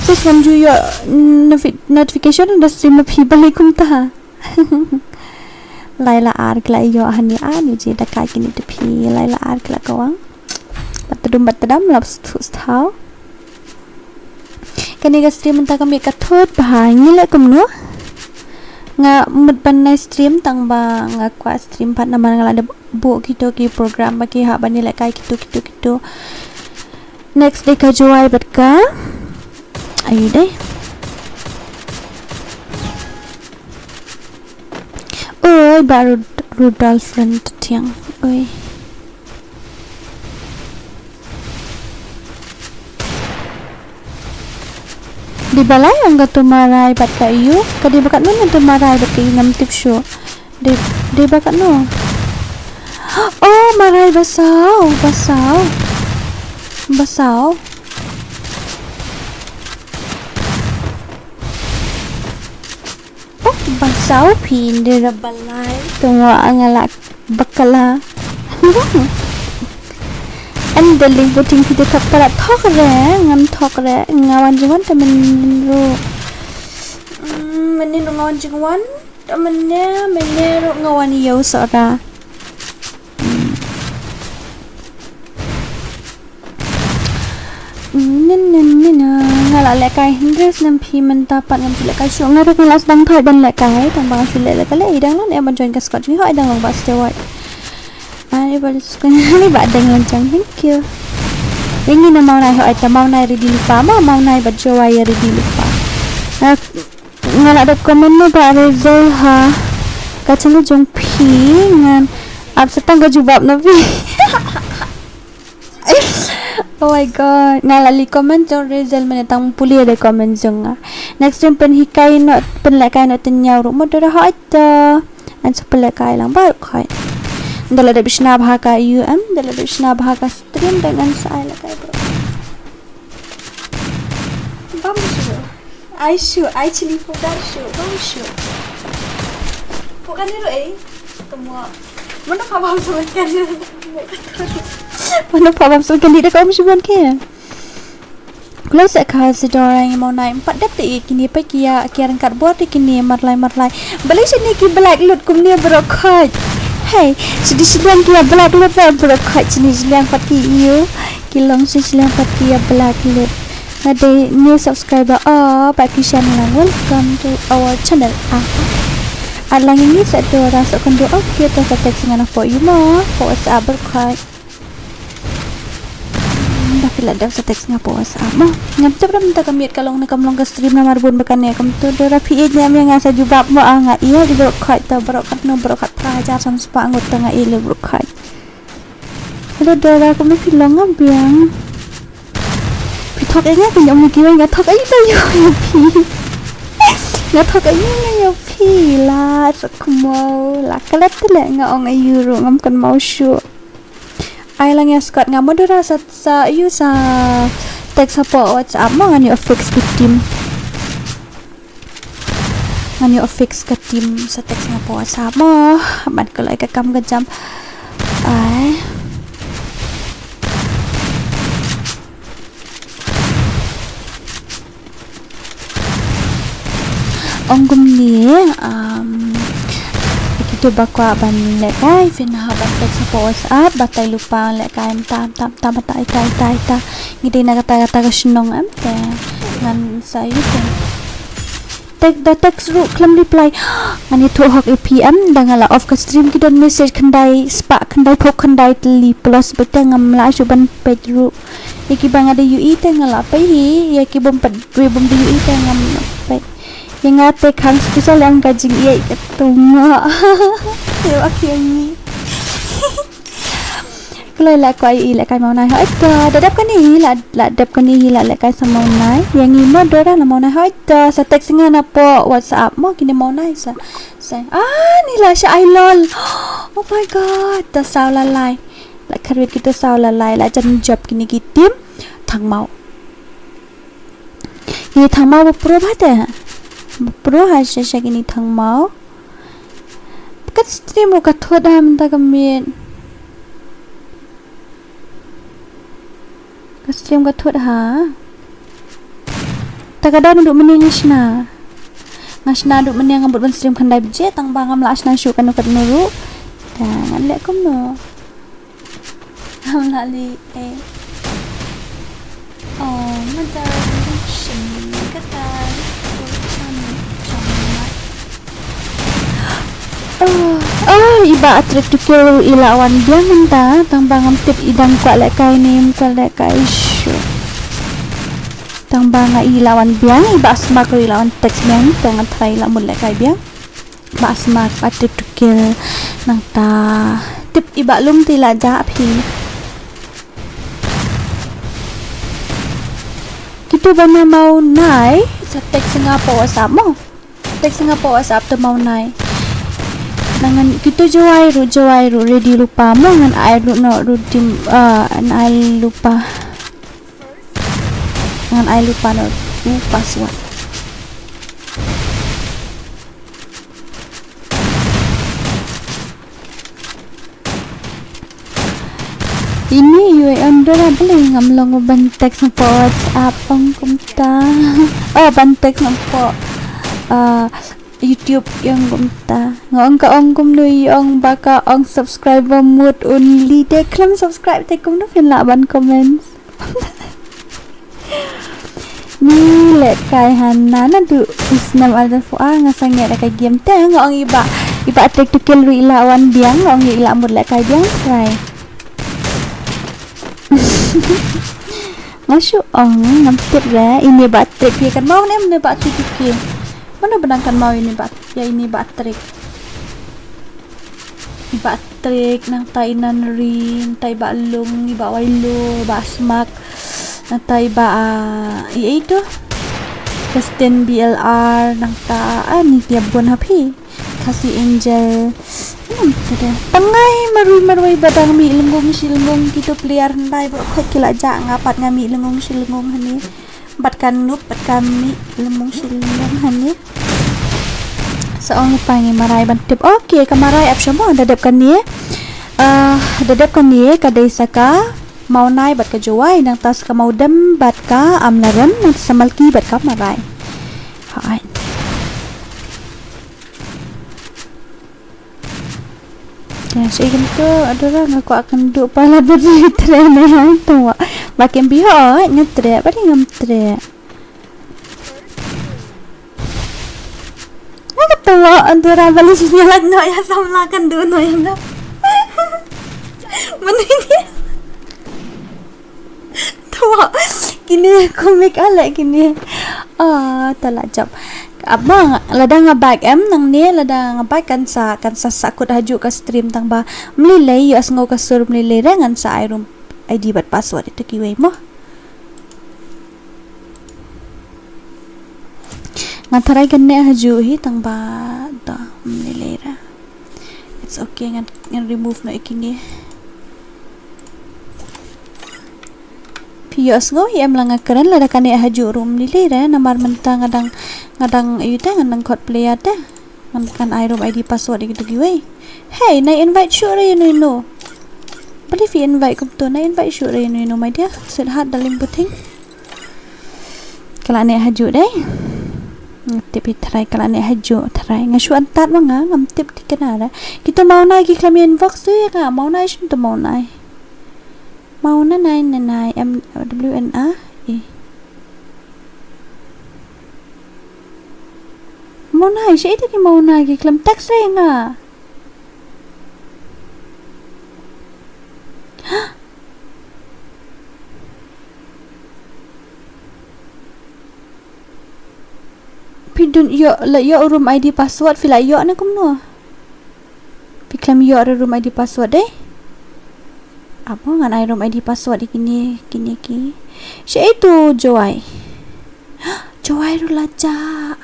Sis ngam ju ïoh nofi-, notification da stream ma phi balei kumta. Lai la ar kla ïoh hani ani ji da ka kini te phi lai la ar kla kawang. Bat tadum bat tadam lap sthu sthaw. Kane ka stream mynta ka mih ka thut bha ngi leh kumno. Nga mut ban nai stream tang ba nga kwah stream pat namar nga la dep buh kito ki program ba ki hap ban ïalehkai kito kito kito. Next day ka Jowai bad ka. Ayu dei. Oi, ba Rud-, Rudolf Rentetiang. Oi. Dei ba lai ong ka tu marai bad ka ïu, ka dei ba katno na tu marai bad ka ïu ngam tip shuh. Dei, dei ba katno. Oh, marai ba saw, ba saw. Ba saw. Oh, ba saw phi ynda ra ba lai. Tungwa nga la bakla. An da ling puting phi da thok para thok re, ngam thok re, nga wan jingwan ta men ru. Mm, men ru nga wan jingwan, ta men ne, men ne ru nga wan ïew sora. Nin, nin, nin, ah, nga la lehkai hynriew snem phi mynta pat ngam ju lehkai shuh. Nga ruh nga la sdang thait ban lehkai tang ba nga shu leh lehkai leh i dang long em ban join ka squad jong ngi hoi dang long ba steward. Ani ba skun ani ba dang long jong thank you. Ringi na Mawnai hoi ta Mawnai ready lypa ma Mawnai ba Jowai ready lypa. Ah, nga la dep comment na ba Rezel ha ka channel jong phi ngan ap sa tang ka jubab na phi. Oh my god. Nga la leh comment jong Rezel mane tang pule de comment jong nga. Next time pynhikai noh pynlehkai noh tynñiaw ruh mo dara hoi ta. An sa pynlehkai lang ba khoi. Dala de bishna bha ka U M, dala de bishna bha ka stream da ngan sa ai lehkai bro. Bam shu. Ai shu, ai chili powder shu, bam shu. Pok ani ro eh. Tamo. Mano pha bam shu kan. Mano pha bam shu kan di da ka um shu ban ke. Kulo se ka si Dora ngi Mawnai pat dep te i kini pa kia kia rangkat bor te kini marlai marlai. Balei sini ki black lut kumni bro khoi. Hey, sini siliang kia black lut bro khoi sini siliang pat ki ïu. Ki long sini siliang pat kia black lut. Nga dei new subscriber. Oh, Pak Kishan lang, welcome to our channel. Ah. At lang ini sa tu orang sok kendu. Okay, tu sa text ngan apa you mo. Ko WhatsApp berkhoi. Ba phi la dep sa text nga hapoh WhatsApp mo. Ngam tip re mynta ka miet ka long ne kam long ka stream namar bun ba kane kumto. Dora phi ïeit ne em ïa nga sa jubab mo, ah nga ïeit baroh khoit, to baroh khatno baroh khatphra hajar san spah ngut, to nga ïeit lei baroh khoit. Hello Dora, kumno phi long, nga biang. Phi thok ïa nga, ka ong ïa kiwei, nga thok aïu ïa phi. Nga thok aïu ïa phi, la sa kynmaw, la klet te leh, nga ong aïu ruh ngam kynmaw shuh. Ai lang ïa Scott, nga mo Dora sa, sa ïa sa text hapoh WhatsApp mo, ngan ïoh fix ka team. Ngan ïoh fix ka team, sa text nga hapoh WhatsApp mo. Ban ka loi ka kam ka jam. Ai. Ong kumne, um, kito ba kwah ban lehkai, phin hap ban text hapoh WhatsApp, batai lypa lehkai, tam, tam, tam, tam, tai, tai, tai, tai. Ngi dei na kata, kata ka shnong em te. Ngan sa ïa te. Tek, da text ruh khlem reply. Ngan ïathuh hok ïa phi em, da nga la off ka stream ki don message khyndai spah khyndai phew khyndai tylli plus bad te ngam lah shuh ban peit ruh. Ïa kiba nga da ïohi te nga la peit hi, ïa ki bym pat, ïa bym da ïohi te ngam peit. Ïa nga te khang special ïa ka jingïeit ka tuma. Ïa ba ki ïa ngi. Kloi la kwah ïohi lehkai Mawnai hoi to. Da dep kane hi la, la dep kane hi la lehkai sa Mawnai. Ïa ngi mo Dora na Mawnai hoi to. Sa text nga napoh WhatsApp mo kine Mawnai sa. Sa. Ah, ni la sha ai lol. Oh my god. Ta saw la lai. La kharwit kita saw la lai. La jan jop kine ki team Thangmaw. Kine Thangmaw ba pro ba te. Ba pro ha sha sha kine Thangmaw. Ka stream ruh ka thut ha mynta ka miet. Ka stream ka thut ha. Ta ka daw naduh mynne nga shna. Nga shna naduh mynne nga mut ban stream khyndai baje tang ba ngam lah shna shuh kano kano ruh. Ta ngan leh kumno. Ngam lah leh eh. Oh, ma dang shin kata. Oh, oh, i Bah Trick to Kill i la wan biang mynta, tang ba ngam tip i dang kwah lehkai ne em kwah lehkai shuh. Tang ba nga i la wan biang, i Bah Smak ruh i la wan text biang, tang nga try i la mut lehkai biang. Bah Smak, Bah Trick to Kill, nangta tip i Bah Lum te i la jah phi. Kito ba na Mawnai, sa text nga hapoh WhatsApp mo. Text nga hapoh WhatsApp to Mawnai. Ngan kito Jowai ruh, Jowai ruh ready lypa mo, ngan ai ruh noh ruh dim, ah, ngan ai lypa. Ngan ai lypa noh ruh password. Ini ïa ong Dora balei ngam long ban text hapoh WhatsApp ong kumta. Oh, ban text hapoh, ah, YouTube ïa ong kumta. Nga ong ka ong kumno ïa ong ba ka ong subscriber mode only, te khlem subscribe te kumno phin lah ban comment. Ni lehkai hana naduh u snem ar hajar four, ah, nga sangeh da ka game te, nga ong i Bah, i Bah Trick to Kill ruh i la wan biang, nga ong ïa i la mut lehkai biang try. Nga shu ong ngam tip re, ine Bah Trick ïa kan mau ne, ne Bah Trick to Kill. Mano ba dang kan mau ine Bah, ïa ine Bah Trick. I Bah Trick, nangta i Nanri, nangta i Bah Lung, i Bah Wailo, Bah Smak, nangta i Bah, ah, i ei to. Justin B L R, nangta, ah, ni ïa bun ha phi. Khasi Angel. Hmm, tu deh. Tangai marwei marwei ba dang mih lyngngoh shi lyngngoh kito player, hynrei ba khot ki la jah, nga pat nga mih lyngngoh shi lyngngoh hangne. Bad ka noob, bad ka mih lyngngoh shi lyngngoh hangne. Sa ong pa ngi marai ban tip. Okay, ka marai ap sha mo, da dep kane. Ah, da dep kane ka dei sa ka Mawnai bad ka Jowai, nangta sa ka Mawdem bad ka Amlarem, nangta sa Malki bad ka Marai. Hai. Te sha ïa kumto, Adora nga kwah kynduh palat bad phi treh ne em, to. Ba kem biang hooid nga treh, ba dei ngam treh. Nga kata Adora ba lei shisha lait noh ïa samla kynduh noh ïa nga. Mano ïa nga? Kumik ale kini. Ah, tala jap. Aba, lada nga back em nangne, lada nga back kan sa, kan sa sakut haju ka stream tang ba. Mlilei, ïohsngew ka sur mlilei re ngan sa ai room I D bad password ïa kiwei mo. Nga tharai kan neh haju hi tang ba da mlilei re. It's okay, ngan, ngan remove noh ïa kini. Phi ïohsngew hi em la nga kren lada kan neh haju room mlilei re namar mynta nga dang, nga dang ïa te ngan dang khot player te. Ngan kan ai room I D password ïa kitu kiwei. Hey, nai invite shuh re ïano ïano. Balei phi invite kumtu, nai invite shuh re ïano ïano my dear. Sweetheart, darling, puting. Ka la neh haju dei. Nga tip hi tharai ka la neh haju tharai. Nga shu antad ma nga, ngam tip ti kena re. Kitu mawnai ki khlem inbox tu ïa nga, mawnai shim tu mawnai. Mawnai nai nai nai, M W N A E. Mawnai, sha ita ki mawnai ki khlem text re ïa nga. Phi dun ïoh, la ïoh room I D password, phi la ïoh ne kumno? Phi khlem ïoh re room I D password dei? Aba ngan ai room I D password ïa kine, kine ki. Sha itu Jowai. Jowai ruh la jah.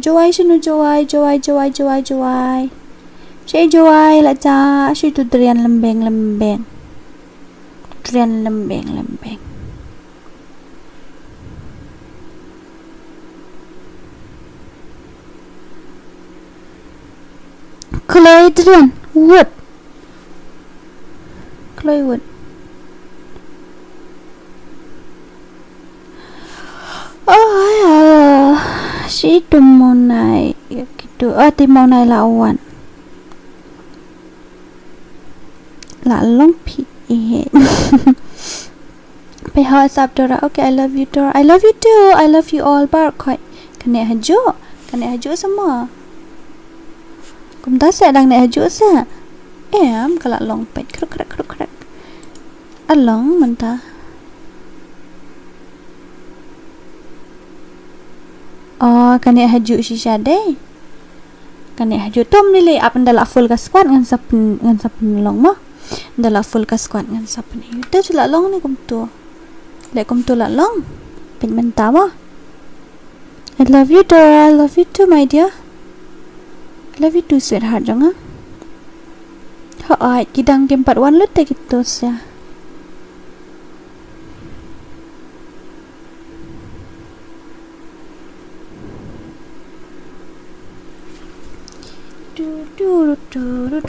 Jowai shano Jowai, Jowai, Jowai, Jowai, Jowai. Sha Jowai la jah, sha itu Drian Lembeng, Lembeng. Drian Lembeng, Lembeng. Chloe Drian Wood. Chloe Wood. Oh, ya. Shi tu mawnai. Kitu. Oh, ti mawnai la wan. La long phi. Phi ha sap Dora. Okay, I love you, Dora. I love you too. I love you all. Bar koi. Ka neh haju. Ka neh haju sama. Kumta sa dang neh haju sa. Em, ka la long peit. Kruk, kruk, kruk, kruk. A long mynta. Oh, ka neh haju shisha dei. Ka neh haju. Tum lili ap ynda la full ka squad ngan sa pyn, ngan sa pynlong mo. Ynda la full ka squad ngan sa pyn. Yu te la long ne kumtu. Le kumtu la long. Pyn mynta mo. I love you, Dora. I love you too, my dear. I love you too, sweetheart jong nga. Ho ai, ki dang kim pat wan lut te kitu sa. Kloi.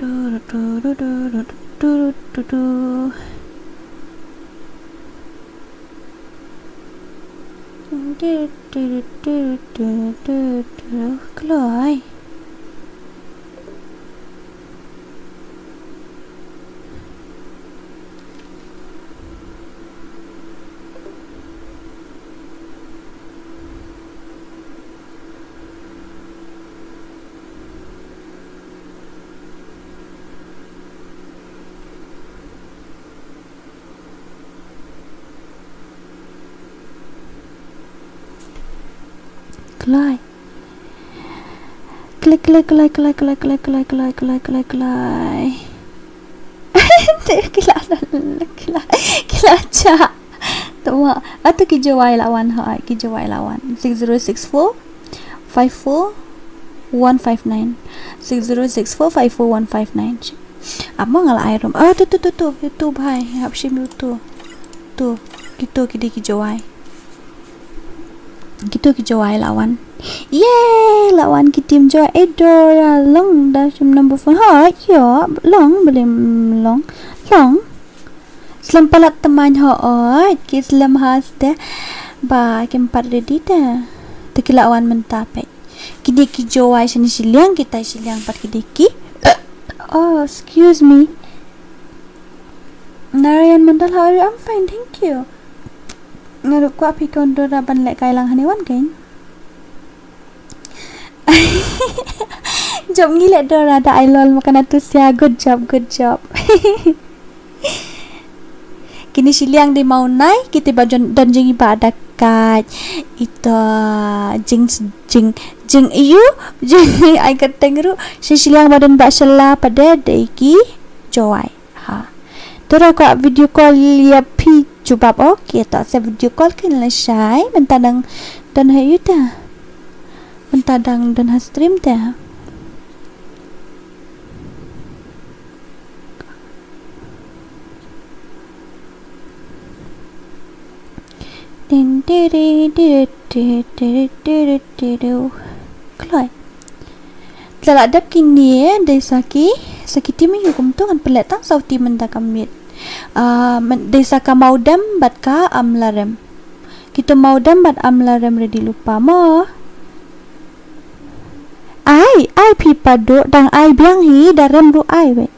Kloi. Kloi, kloi, kloi. Te ki la, ki la, ki la jah. Tama, atu ki Jowai la wan ha, ki Jowai la wan. Six zero six four five four one five nine. Six zero six four five four one five nine. Ap ma nga la ai room. Ah, tu, tu, tu, tu, tu, bhai. Hap shim tu. Tu. Kitu ki dei ki Jowai. Kitu ki Jowai la wan. Yay, la wan ki team Jowai. Eh, Dora, long da shim number phone. Ha, ïa, long, balei long. Long. Slem palat tymmen ho oi, ki slem has te. Ba kim pat ready te. Te ki la wan mynta peit. Kine ki Jowai shane shiliang, kita shiliang pat kine ki. Oh, excuse me. Narayan Mandal, how are you? I'm fine, thank you. Nga ruh kwah phi khun Dora ban lehkai lang hangne wan kein. Jop ngi leh Dora da ai lol ma ka Natasia. Good job, good job. Kine shiliang dei mawnai, kite ba don, don jingibah da ka ito jing, jing, jing iu, jing ai kyrteng ruh. Shi shiliang ba don ba shala pat dei ki Jowai. Ha. Te ra kwah video call ïa phi jubab, okay, ta sa video call kan lashai, mynta dang don ha ïu te. Mynta dang don ha stream te. Tin, tiri, tiri, tiri, tiri, tiri, tiri. Kloi. Te la dep kine, dei sa ki, sa ki team ïa u kumto, ngan pynleh tang sa u team mynta ka miet. Ah, men-, dei sa ka Mawdem bad ka Amlarem. Kito Mawdem bad Amlarem ready lypa mo. Ai, ai phi Pado, dang ai biang hi, da rem ruh ai wei.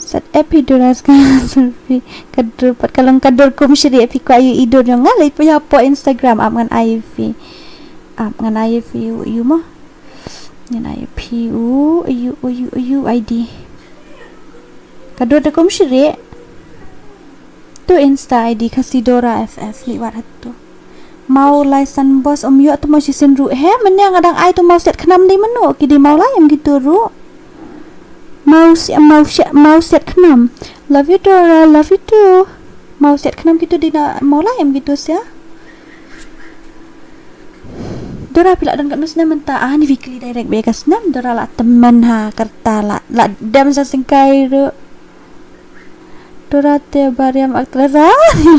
Sat epi duras ka surfi. Ka dur pat ka long ka dur kum shrieh, phi kwah ïohi dur jong nga, leit phi hapoh Instagram, ap ngan ai phi. Ap ngan ai phi ïu, ïu mo. Ngan ai phi u, ïu, ïu, ïu, ïu I D. Ka dur da kum shrieh. Tu Insta I D Khasi Dora F F, leit wad hato. Mawlai Sunburst, um ïoh tu mo shisien ruh he, mynne nga dang ai tu Mawsiat Khnam dei mano, ki dei Mawlai em kito ruh. Mawsiat, Mawsiat, Mawsiat Khnam. Love you Dora, love you too. Mawsiat Khnam kito dei na Mawlai em kito sia. Dora phi la don katno snem mynta, ah, ni weekly direct ba ka snem, Dora la tymmen ha, kata la, la dem sa sengkai ruh. Dora te bariam actress ha,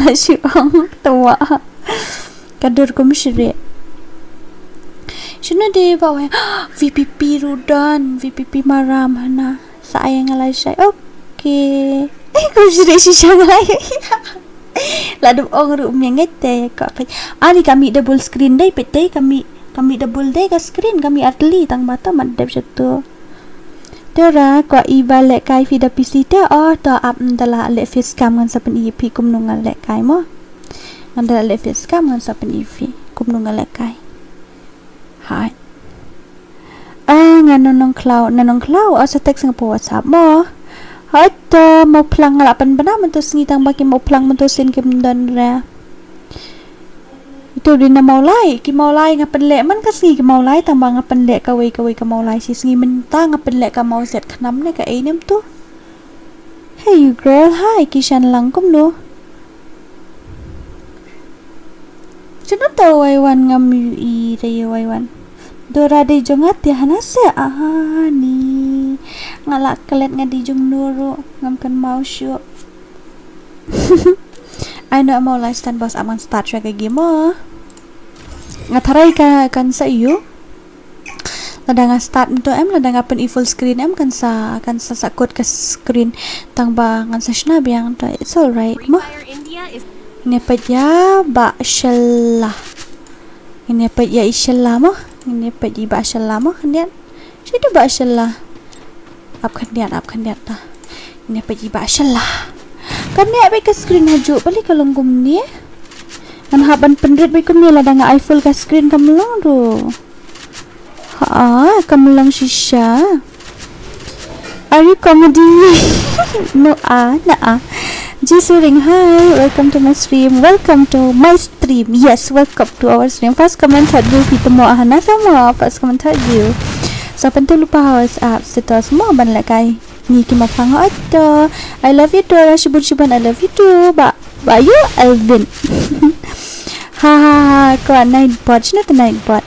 la shu ong, tawa. Ka dur kum shrieh. Shano dei ba wei, V P P ruh don, V P P Maram hana. Sa ai nga la shai. Okay. Eh, kum shrieh shisha nga la. La dep ong ruh mynta te ka peit. Ani kami double screen dei peit te kami, kami double dei ka screen kami atli tang ba ta mat dep shatu. Te ra kwah i ba lehkai phi da P C te, oh, to ap nda la leh facecam ngan sa pyni phi kumno nga lehkai mo. Ngan da la leh facecam ngan sa pyni phi kumno nga lehkai. Hai. Ah, nga na Nongkhlaw, na Nongkhlaw, ah, sa text nga pa WhatsApp mo. Hai to, mo phlang nga la pynbna mynta sngi tang ba ki mo phlang mynta sien kim don re. Itu dei na Mawlai, ki Mawlai nga pynleh man ka sngi ki Mawlai tang ba nga pynleh kawei kawei ka Mawlai shi sngi mynta nga pynleh ka Mawsiat Khnam ne ka ei nem tu. Hey you girl, hi, ki shan lang kumno. Shano ta wai wan ngam ïohi da ïa wai wan. Dora dei jong nga te hana se ani. Nga la klet nga dei jong no ruh ngam kynmaw shuh. Ai no mo lifestyle boss amang start shwa ka game mo. Nga tharai ka kan sa ïoh. Lada nga start mynta em, lada nga pyn i full screen em, kan sa, kan sa sahkut ka screen. Tang ba ngan sa shna biang ta, it's alright mo. Ngin ïa peit ïa Bah Shella. Ngin ïa peit ïa i Shella mo. Ngin ïa peit i Bah Shella mo, khyndiat. Shi da Bah Shella. Ap khyndiat, ap khyndiat ta. Ngin ïa peit i Bah Shella. Kan ïa peit ka screen hajuh, balei ka long kumne. Ngan hap ban pynrit beit kumne lada nga ai full ka screen kam long ruh. Ha, kam long shisha. Are you comedy me? No, ah, na ah. Jisuring, hi, welcome to my stream. Welcome to my stream. Yes, welcome to our stream. First comment thought you, phi temo ah na sama. First comment thought you. Sa pyntu lupa house app status mo ban lehkai. Ni ki ma phang ha to. I love you Dora, shibun shibun, I love you too. Ba, ba you Elvin. Ha ha ha, ko night bot, shino te night bot.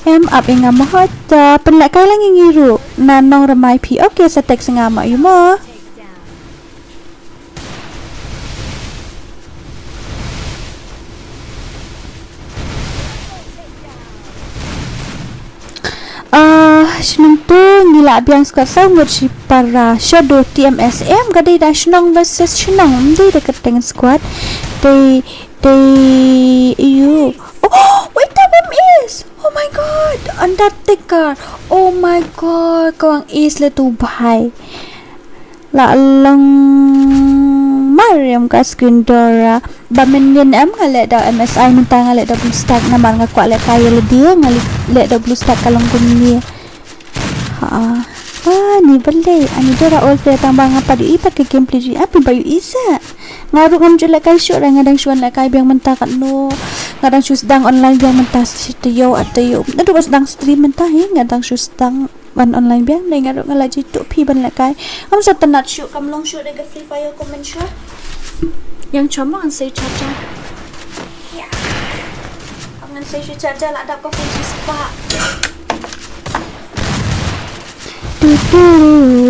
Em ap ing am hot, uh, pynlehkai lang ïa ngi ruh na Nongremai phi. Okay, sa text nga ma ïa mo. Ah, shnong tu ngi lah biang squad saw ngut shi para Shadow T M S M ka dei da shnong versus shnong, ym dei da kyrteng squad. Dei, dei, ayu. Oh, wait, T M S. Oh my god, Undertaker. Oh my god, kawang is le tu bhai. La long mariam ka screen Dora. Ba mynnin em nga leh da M S I mynta nga leh da blue stack namar nga kwah lehkai ïa lade nga leh da blue stack ka long kumne. Ha. Ani balei, ani Dora ol phi tang ba nga pat ïohi pat ka gameplay jong i, ah, phi ba ïohi sa. Nga ruh ngam ju lehkai shuh re, nga dang shu wan lehkai biang mynta katno. Nga dang shu sdang online biang mynta shi taïew ar taïew. Naduh ba sdang stream mynta hi, nga dang shu sdang wan online biang, dei nga ruh nga la ju tuh phi ban lehkai. Ngam sa tynnat shuh, kam long shuh dei ka Free Fire comment shuh. Yang chom ngan sei charger. Ya. Ngan sei shu charger la dap ka phone shi spah. Du,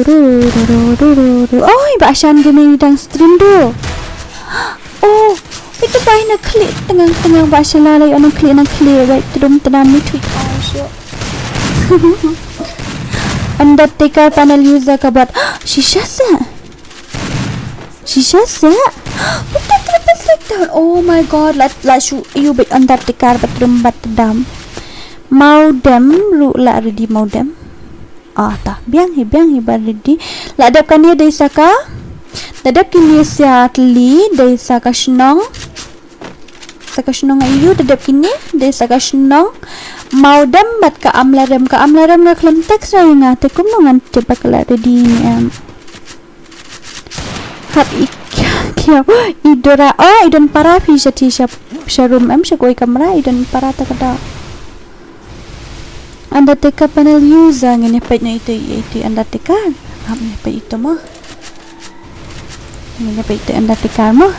du, du, du. Oi, ba shan dei ni dang stream du. Oh, ito ba ina klik tengang-tengang ba shan la lai ina klik na klik, wait, tudum tenang ni tweet ai syo. Undertaker panel user ka bot. Shisha sa. Shisha sa. Ito triple takedown. Oh my god, la la shu yu bit Undertaker bat rum bat dam. Mau dem ru la ready mau dem. Ah, ta biang hi, biang hi ba ready. La dep kane dei sa ka. Da dep kine sia tli dei sa ka shnong. Sa ka shnong ayu, da dep kine dei sa ka shnong. Mau dem bat ka amlarem, ka amlarem nga khlem text ra nga te kumno ngan tip ba ka la ready ne em. Hap i kiaw i Dora. Oh, i don para phi sha ti sha sha room em, sha koi kamra i don para ta ka da. Undertaker panel user, ngin ïa peit na ito i ito i Undertaker. Ngam ïa peit ito mo. Ngin ïa peit ito Undertaker mo.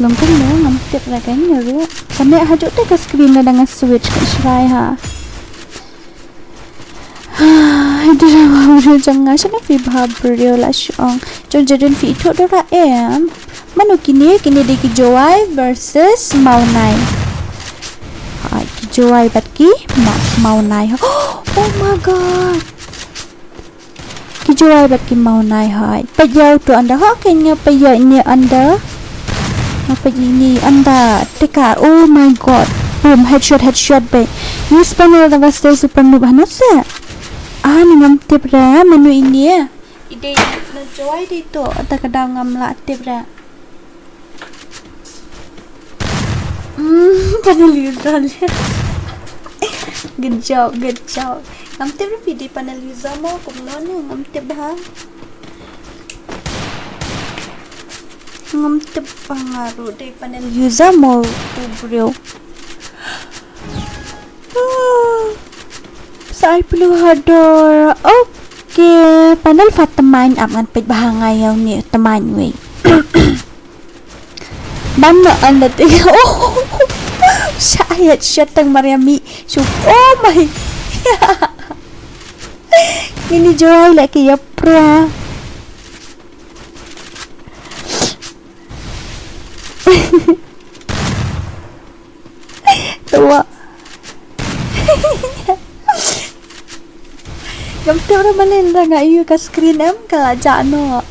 Long kumno ngam tip ra ka ngi ruh. Kane ha juk te ka screen na dang switch ka shrai ha. Ai, Dora, wa briew jong nga, shano phi bha briew la shong. Jong Jaden phi ithuh Dora em. Mano kine, kine dei ki Jowai versus Mawnai. Hai, ki Jowai bad ki Ma-, Mawnai. Oh my god. Ki Jowai bad ki Mawnai hai. Peit ïa uto anda. Ho, kane peit ïa ini anda. Nga peit ïa ini anda. Tekar. Oh my god. Boom, headshot, headshot beit. Use panel da ba stay super noob hano se. Ah, ni ngam tip ra mano ini. I dei na Jowai dei to. Ata ka daw ngam lah tip ra. Hmm, panel user. Good job, good job. Ngam tip ra phi dei panel user mo kumno ne, ngam tip bha. Ngam tip bha nga ruh dei panel user mo u briew. Sa ai plu hador. Okay, panel fa tmain ap ngan peit bha nga ïa une tmain wei. Ban no anda te. Oh. Sa ayat shatang Mariami. Shu. Oh my. Ini Jowai lagi ya pra. Tua. Ngam tip ra balei lada nga ïoh ka screen em ka la jah noh.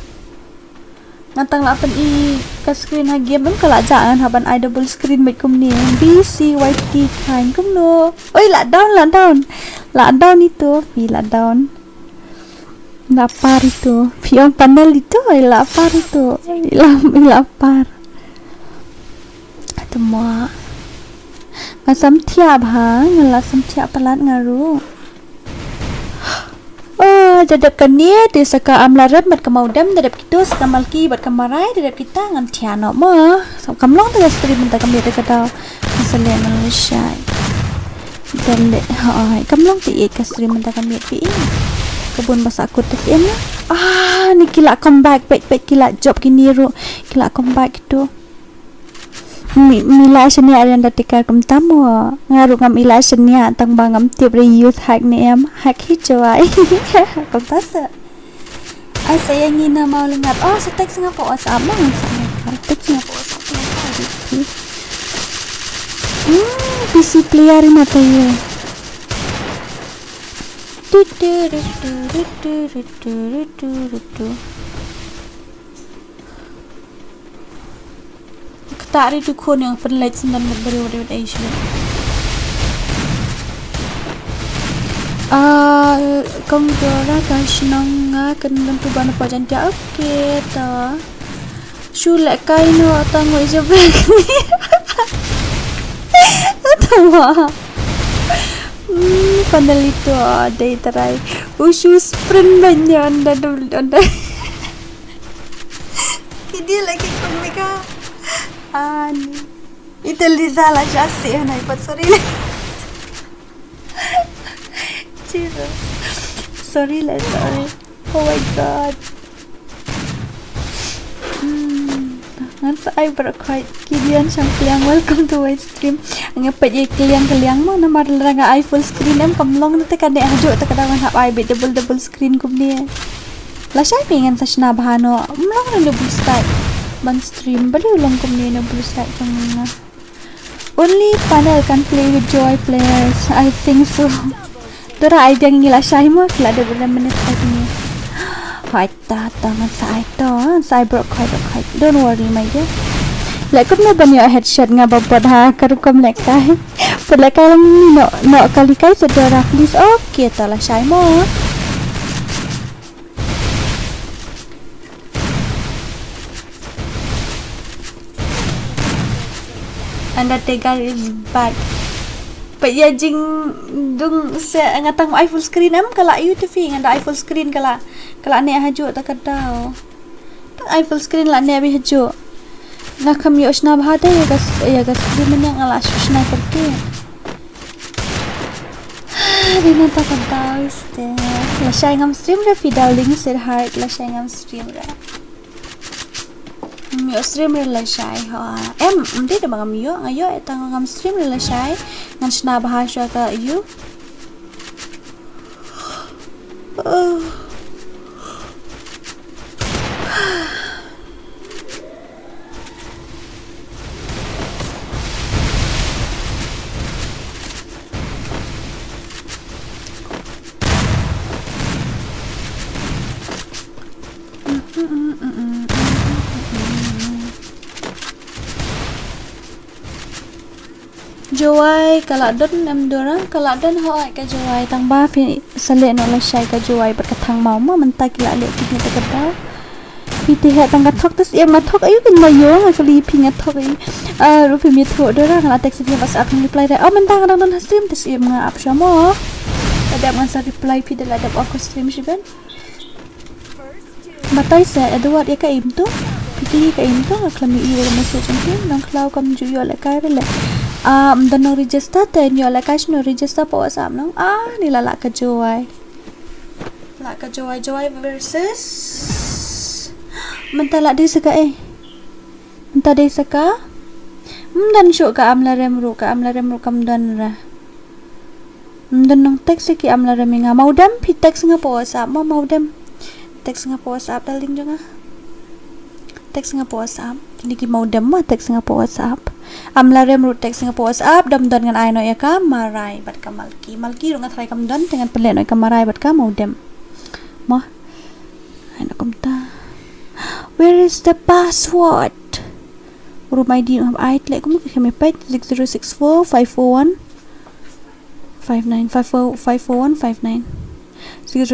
Nga tang lah pyn-i ka screen ha game em ka la jah, ngan hap ban ai double screen beit kumne. B C Y T khain kumno. Oi, la down, la down. La down ito, phi la down. La par ito. Phi ong panel ito, oi la par ito. I la, i la par. Tymwa. Nga samthiah bha, nga la samthiah palat nga ruh. Oh, da dep kane, te sa ka amlarem bad ka maudem, da dep kito sa ka malki bad ka marai, da dep kita ngam thiah noh mo. Sa kam long te ka stream mynta ka miet da ka daw. Nga sa leh nga la shai. Delete, ha, kam long te ïeit ka stream mynta ka miet phi. Ka bun ba sa kut te phi na. Ah, ni ki la come back, peit, peit ki la jop kine ruh. Ki la come back kito. Mi, mi la shaniah ri Undertaker kumta mo. Nga ruh ngam i la shaniah tang ba ngam tip re use hack ne em. Hack hi Jowai. Kumta sa. Ai sa ïa ngi na Mawlyngkot. Oh, sa text nga pa WhatsApp mo. Sa text nga pa WhatsApp mo. Hmm, P C player ri mata ye. Tu tu tu tu tu tu tu tu tu tu. Kata ri tu khon ïa pynlait sendon bad briew dei bad ai shuh. Ah, kong Dora ka shnong nga kan bantu ban pa jan dia. Okay, ta. Shu lehkai noh tang wei sha bek. Tawa. Panelito, dei trai. Ushu sprint banya anda, anda. Kidi lagi komika. Ani. Ita Liza la jasi na ipat, sorry. Jesus. Sorry lah, sorry. Oh my God. Hmm. Ngan sa ai baroh khoit. Kidian Shangpliang, welcome to my stream. Nga peit ïa ka liang ka liang mo, namar lada nga ai full screen em kam long, te ka neh hajuh te ka dang ngan hap ai beit double double screen kumne. Lashai me ngan sa shna bha noh. Ym long na blue sky ban stream, balei long kumne na blue sky jong nga. Only panel can play with Joy players. I think so. Tora ai biang ngi lashai mo, ki la dep rem minit kat ni. Hai ta ta ngan sa ai to, ngan sa ai baroh khoit, baroh khoit. Don't worry my dear. Leh kumno ban ïoh headshot nga ba bot ha ka rukom lehkai. Pat lehkai lang ni noh, noh kali kai sa Dora please. Okay ta lashai mo. Undertaker is back. Peit ïa jingdung se nga tang ai full screen em ka la ïa U T V, nga da ai full screen ka la, ka la neh hajuh ta ka daw. Tang ai full screen la neh beit hajuh. Nga kham ïoh shna bha te ïa ka, ïa ka stream ne nga la shu shna kyrkieh. Dei na ta ka daw iste. Lashai ngam stream re phi darling sweetheart, lashai ngam stream re. Ngam ïoh stream re lashai ho. Em, ym dei da ba ngam ïoh, nga ïoh, eh, tang ngam stream re lashai. Ngan shna bha shuwa ka ïu. Oh. Jowai ka la don em Dora, ka la don hooid ka Jowai, tang ba phi sa leh noh lashai ka Jowai bad ka Thangmaw mo, mynta ki la leh kine ta ka daw. Phi te heh tang ka thok, te siem nga thok, ayu kin ma yo nga kali phi nga thok i. Ah, ruh phim ïathuh Dora, nga la text phi WhatsApp phi reply re. Oh, mynta nga dang don ha stream, te siem nga ap sha mo. La dep ngan sa reply phi da la dep off ka stream shiben. Batai sa Edward ïa ka im tu. Phi kylli ka im tu, nga khlem ïohi ïa ka message jong phi, nang khlaw kam ju ïoh lehkai re leh. Ah, ym don nong register te ïoh lehkai shano register pa WhatsApp nong. Ah, ni la lah ka Jowai. Lah ka Jowai, Jowai versus. Mynta lah dei sa ka eh. Mynta dei sa ka. Ym don shuh ka Amlarem ruh, ka Amlarem ruh kam don re. Ym don nong text ki Amlarem ïa nga. Maudem phi text nga pa WhatsApp mo, Maudem. Text nga pa WhatsApp darling jong nga. Text nga pa WhatsApp. Kine ki Maudem mo, text nga pa WhatsApp. Amlarem ruh text nga pa WhatsApp, dam don ngan ai noh ïa ka Marai bad ka Malki. Malki ruh nga tharai kam don, te ngan pynleh noh ïa ka Marai bad ka Maudem. Mo. Ai noh kumta. Where is the password? Room I D ngam ai, te leh kumno ki kham ïa peit, six zero six four five four one five nine, five four, five four one five nine. Six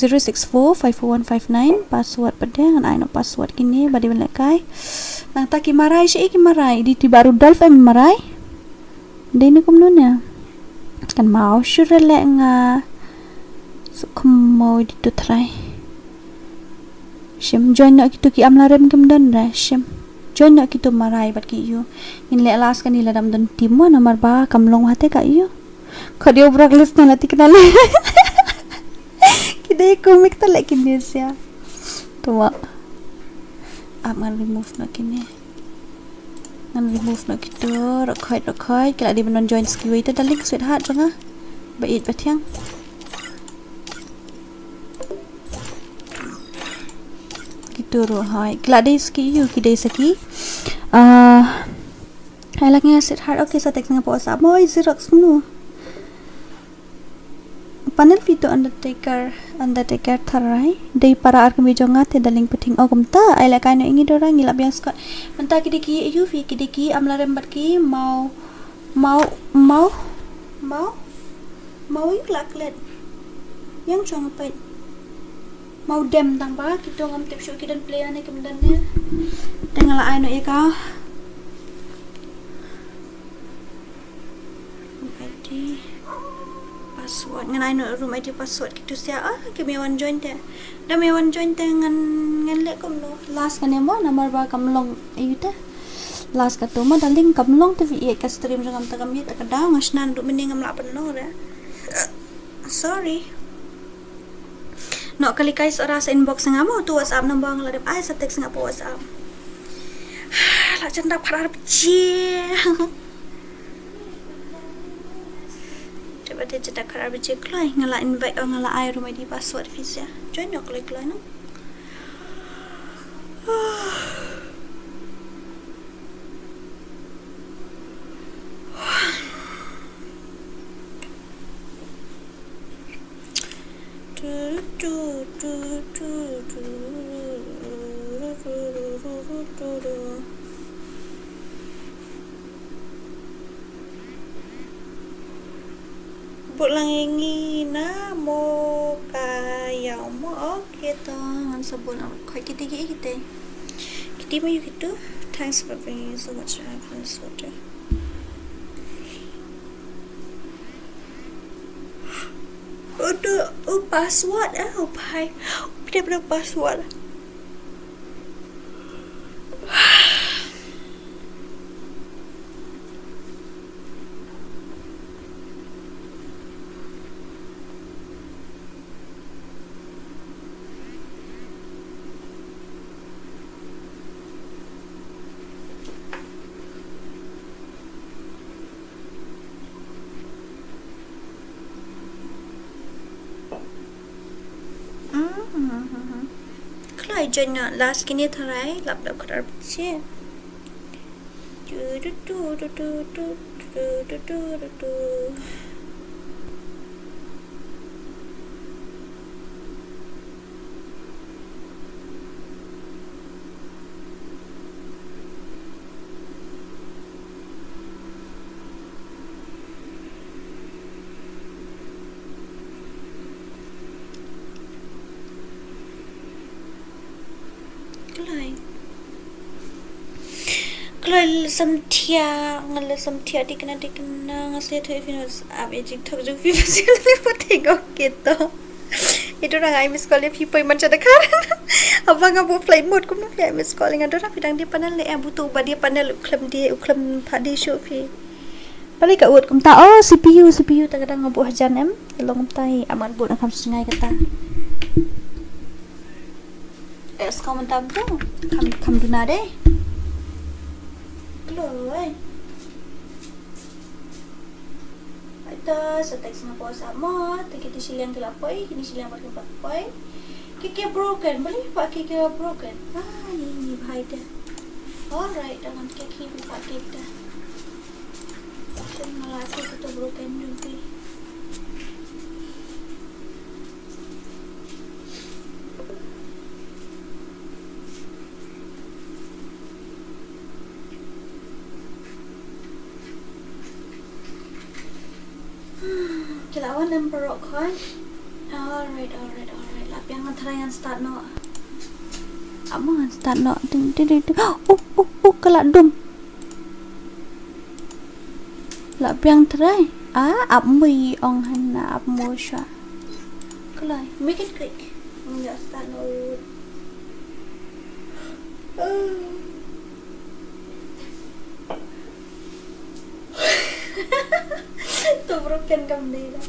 zero six four five four one five nine. Password pat de, ngan ai noh password kine ba dei ban lehkai. Nangta ki Marai, shaei ki Marai, dei ti ba Rudolf em Marai. Dei ne kumno ne? Kan mau shu re leh nga. Suk kham mau dei tu trai. Shim, join noh kito ki Amlarem kim don re, shim. Join noh kito Marai bad ki ïu. Ngin leh last kane lada ym don team mo namar ba kam long wate ka ïu. Khot ïa u Braglis na la thikna le. Ki dei kumno te leh kine sia. To ma. Ap ngan remove noh kine. Ngan remove noh kito, rokhoi, rokhoi. Ki la dei ban wan join sa kiwei te darling sweetheart jong nga. Ba ïeit ba thiang. Kito ruh hooid. Ki la dei sa ki ïu, ki dei sa ki. Ah, hai lak nga sweetheart, okay, sa text nga pa WhatsApp. Moi Xerox kumno. Panel phi to Undertaker, Undertaker tharai. Dei para ar kmie jong nga te darling pynthing. Oh, kumta, ai lehkai noh ïa ngi Dora, ngi lah biang skot. Mynta ki dei ki ïu phi, ki dei ki Amlarem bad ki Mau, Mau, Mau, Mau. Mau ïu la klet. Ïeng jong peit. Maudem tang ba, kito ngam tip shuh ki don player ne kim don ne. Te nga la ai noh ïa ka. Ong I D. Password ngan ai noh room I D password kito sha. Ah, ki me wan join te. Da me wan join te ngan, ngan leh kumno. Last kane mo namar ba kam long ayu te. Last kato mo darling kam long te phi ïa ka stream jong ngam te kam ïa te ka daw nga shna naduh mynne ngam lah pynlong re. Sorry. Noh kali kai sora sa inbox nga mo tu WhatsApp number nga la dep ai sa text nga pa WhatsApp. La jan dap khadar baje. Te ba te jada khadar baje kloi nga la invite, oh, nga la ai room I D password phi sha. Join noh kloi kloi noh. Bud lang ïa ngi na mo ka ïaw mo. Okay to ngan sa bud lang. Khoi kiti ki kiti. Kiti mo ïa kitu. Thanks for bringing so much happiness, water. Udah, uh, password ah, oh, bhai. Udah, udah password. Kloi jan noh last kine tharai lap lap khatar pche. Kloi. Kloi samthiah, nga la samthiah dikna dikna, nga sngewthuh phi nus ap ejik thok jong phi pasi ni pati ngok kito. Itu rang ai miss call phi poi man chada kar. Abang abu flight mode kumno phi ai miss call nga dora phi dang di panel ne abu tu ba di panel u khlem di u khlem pha di shu phi. Pali ka ut kumta, oh, C P U, C P U ta kadang abu hajan em. Long kumta i aman but na kham sngai kata. Eh, ska mynta bro. Kham, kham duna deh. Kloi. Aita sa text nga pos ama, te kiti shiliang ki la poi, kini shiliang pat ki pat poi. Ki ki broken, bali pa ki ki broken. Ah, ni ni bhai te. Alright, dangan ki ki pa ki te. Te mala ki ki tu broken jumpi. Ki la wan em parok khoi. Alright, alright, alright. La piang ngan try ngan start noh. Ap mo ngan start noh. Ding, ding, ding, ding. Oh, oh, oh, ka la dum. La piang try. Ah, ap mo i ong hana ap mo sha. Kloi. Make it quick. Ngan start noh. Ah. Tu broken kam dei da.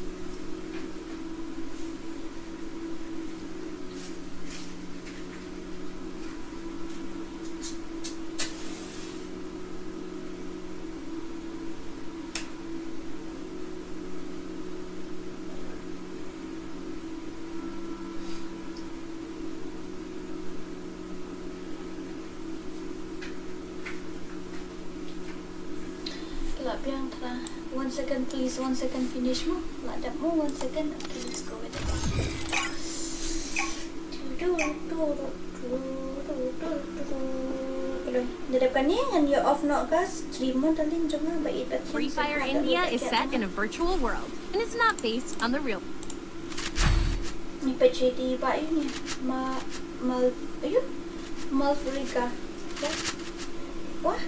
La biang tra. One second, please. One second, finish mo. La dep mo. One second. Okay, let's go with it. Hello. Dah dep kane ngan ïa off noh ka stream mo, darling, jong nga ba it. Free Fire India is set in a virtual world and is not based on the real. Ni peit shaei ba ini ma mal ayu Malfrika. Wah.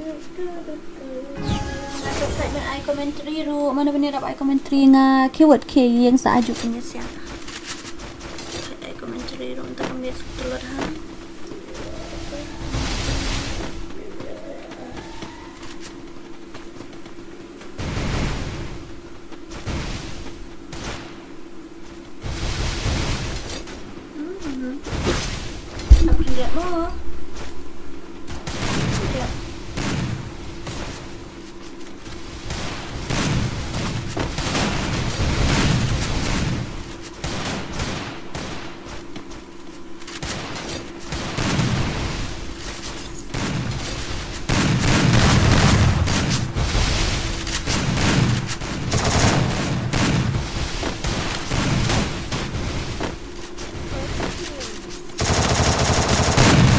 Nga sa thait ban ai commentary ruh, mano ban ïarap ai commentary nga, keyword ke ïeng sa ajuh pynïaid sia. Ai commentary ruh, nta ka miet sa tlot ha. Mhm. Apa dia? Oh. Dia.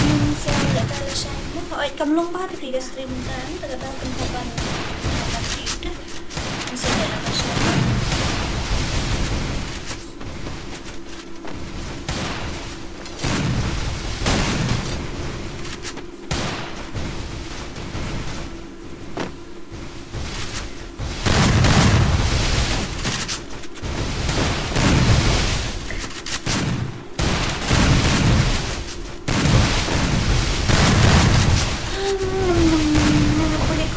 Ngin sa leh ka la shine mo. Hooid, kam long ba te phi ka stream ka, te ka dang pynhap ban. Ngin sa leh ka la shine mo.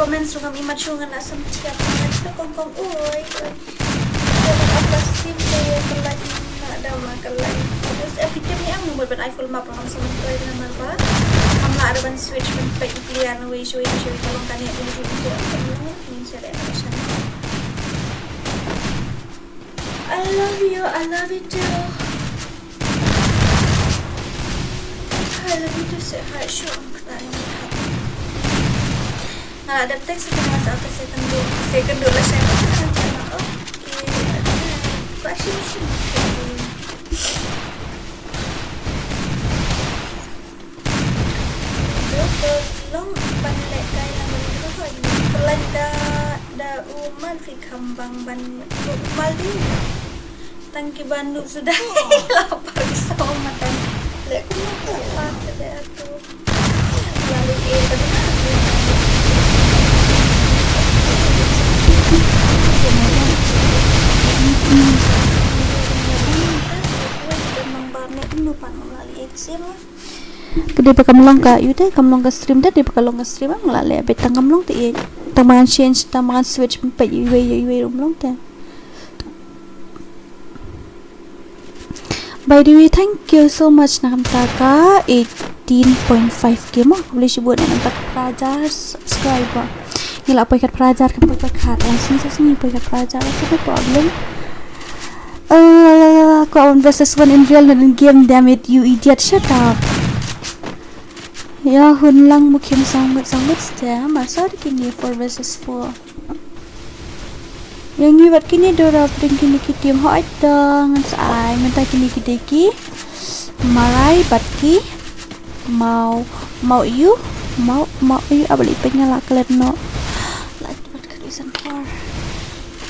Comment sngewbha imat shuh ngan asam thiap ngan kong kong oi oi. Kong apa sim ko ye kelai na da ma kelai. Terus eh, fikir ni ang number ban iPhone map ngam sama ko ye namar ba. Ngam lah ada ban switch ban pek player na wei shui shui kalong kane ni shui shui. Ni shui ada sana. I love you, I love you too. I love you too, say hi, sure. Nga la dep text ïa ka sa ka second do, second do la share. Okay. Ba shim shim. Dei ka long ban lehkai lang ban ïa ka hoi. Ka lait da, da u mal phi kham bang ban u mal dei. Tang ki ban nuk suda. La par ki saw matan. Leh kumno ka par ka dei atu. Lali e ka dei. Nang bar ne kumno pan lali e ka sim. Ka dei ba kam long ka, ïoh te kam long ka stream te, dei ba ka long ka stream, nga la leh beit tang kam long te ïeit. Tang ba ngan change, tang ba ngan switch peit iwei iwei ruh kam long te. By the way, thank you so much na ka bynta ka eighteen point five K mo. Khublei shibun na ka bynta ka phra hajar subscriber. Ngi la poi kat phra hajar, ka poi kat, la sngi sa sngi poi kat phra hajar, okay, no problem. Uh, kwah wan versus one in real, not in game, damn it, you idiot, shut up. Ïa hun lang mukhim song mit song mit stem, ah, sorry, kine four versus four. Ïa ngi wat kine dora pring kine ki team, hooid to ngan sa ai, mynta kine ki dei ki Marai bad ki Mau, Mau Ïu, Mau, Mau Ïu, ah, balei pyn nga la klet noh. La bad ka reason for.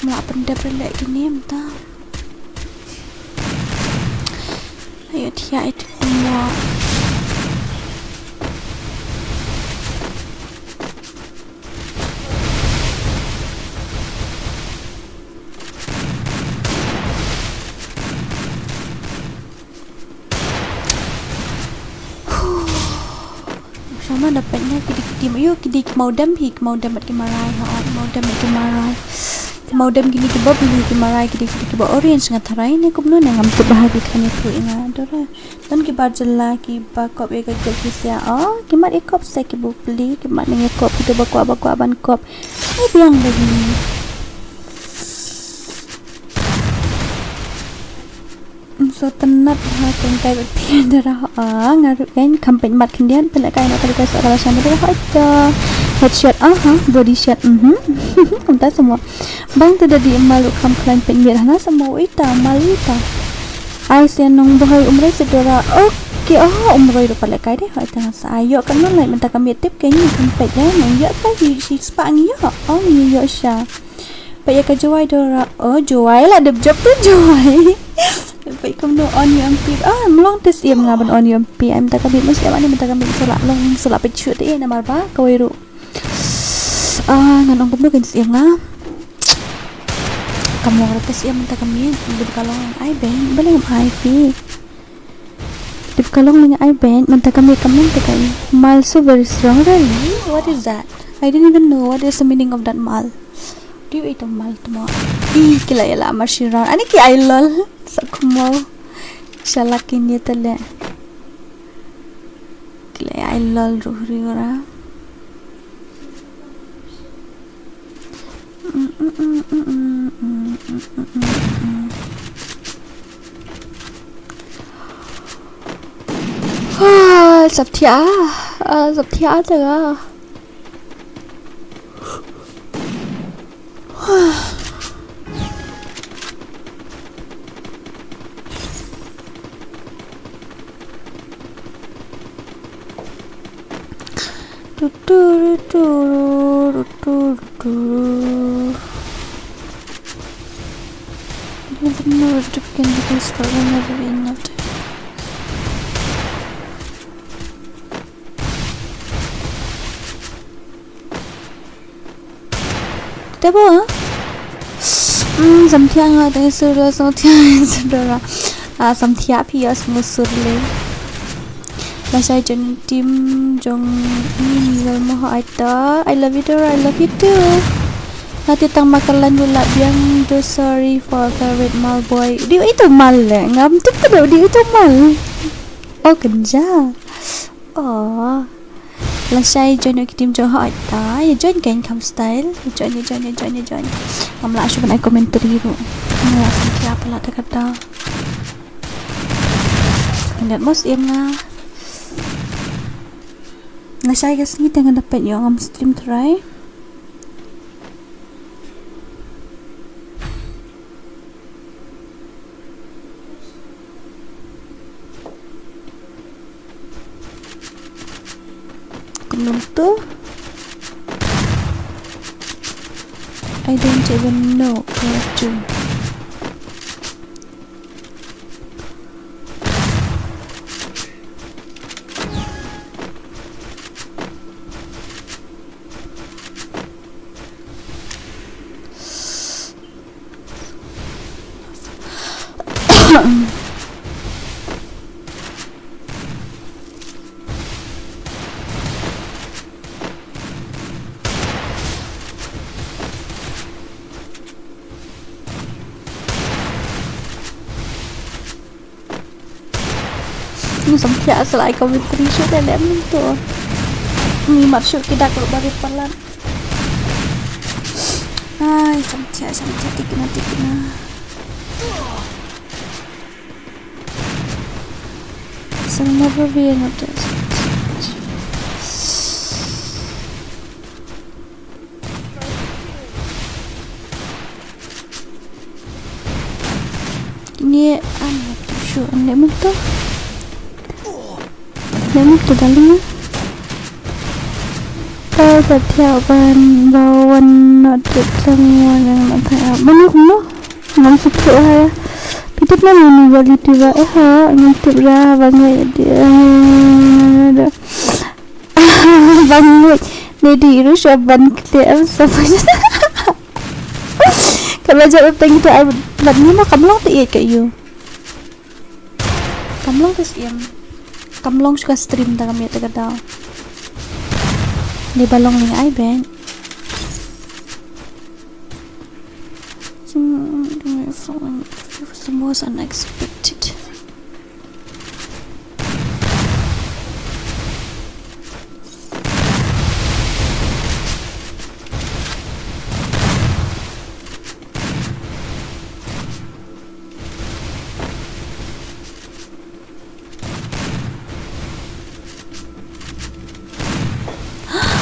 Mla pyndep leh kine mynta. Ayo, thiah ïa tu mo. Sama dapat nya ki dei ki team. Ayo, ki dei ki Maudem hi, ki Maudem bad ki Marai ha, Maudem bad ki Marai. Ki Maudem kine kiba blue, ki Marai ki dei ki dei kiba orange, nga tharai ne kumno ne ngam tip bha ki kane tu ïa nga dora. Don ki bar jylla kiba kop ïa ka guild ki sia. Oh, ki mat ïa kop sa ki bapli, ki mat ïa kop, ki ba kwah ba kwah ban kop. Ai biang ba ni. So tynat ha kong kai ba phi dara ha nga ruh kan kam peit mat khyndiat pynleh kai na ka dei ka sa ka la sham dara ha ta. Headshot, aha, body shot, mhm. Kumta semua. Bang tu dadi malu kam khlaiñ peit miet hana semua ita malu ita. Ai se nong bahai umroi se dora. Okay, oh, umroi ruh pynleh kai dei ha ita sa. Ayo kan non lai mynta ka miet tip ke ni kam peit ya nong ya ka hi shi spa ngi ya. Oh, ngi ya sha. Peit ïa ka Jowai dora. Oh, Jowai la dep jop tu Jowai. Peit kumno on ïa M P. Ah, mlong te siem nga ban on ïa M P. Ai mynta ka bit mesti ïa mane mynta ka bit sala long sala peit shoot eh namar ba kawei ruh. Ah, ngan ong kumno kan siem nga. Ka mor te siem mynta ka miet, dep ka long ai beng, balei ngam ai phi. Dep ka long leng ai beng, mynta ka miet ka miet te ka i. Mal so very strong, really? What is that? I didn't even know what is the meaning of that mal. Dei ito mal tmo. Ih, ki la ïa la mar shi round. Ani ki ai lol. Sa kumno. Shalak ki ni te le. Ki la ai lol ruh ri ora. Ah, sap thia. Ah, sap thia te ga. Tu, tu, tu, tu, tu, tu, tu. Never know if it can be destroyed whenever we enough time. Te ba? Hmm, samthiah nga tang sur la samthiah sur la. Ah, samthiah phi ïa sngewsur le. Lashai jon team jong i ni gal mo ha aita. I love you, Dora. I love you too. Nga te tang ma ka lan du la biang do sorry for favorite mal boy. Dei ito mal le. Ngam tip te dei ito mal. Oh, kenja. Oh. Lashai join ïa ki team jong hoi ta. Ïa join kein kham style. Ïa join, ïa join, ïa join, ïa join. Ngam lah shuh ban ai commentary ruh. Ngam lah shuh ban ai palat da kata. Ngat mos im nga. Lashai ka sngi te ngan da peit ïoh ngam stream try. Kumno to? I don't even know where to. Ngi samthiah sa lai commentary shuh da lem to. Ngi mat shuh ki dak ruh ba rit palat. Ai, samthiah, samthiah, tikna, tikna. Sa never be enough. Ngi am tu shu ande muto. Ande muto daling. Ta ta thiah ban ba wan not tip lang wan yang not thiah. Mano kumno? Ngam shu thuh ha. Pitip na mano ba li tiba eh ha. Ngam tip ra ba ngai di. Bang ngi ne di ru sha ban kle am sa. Ka la jap tang ita ai ban ni ma kam long te ïa ka yu. Kam long te siem. Kam long sha ka stream ta kam ïa ta ka daw. Ni ba long ni ai ben. Hmm, the most unexpected.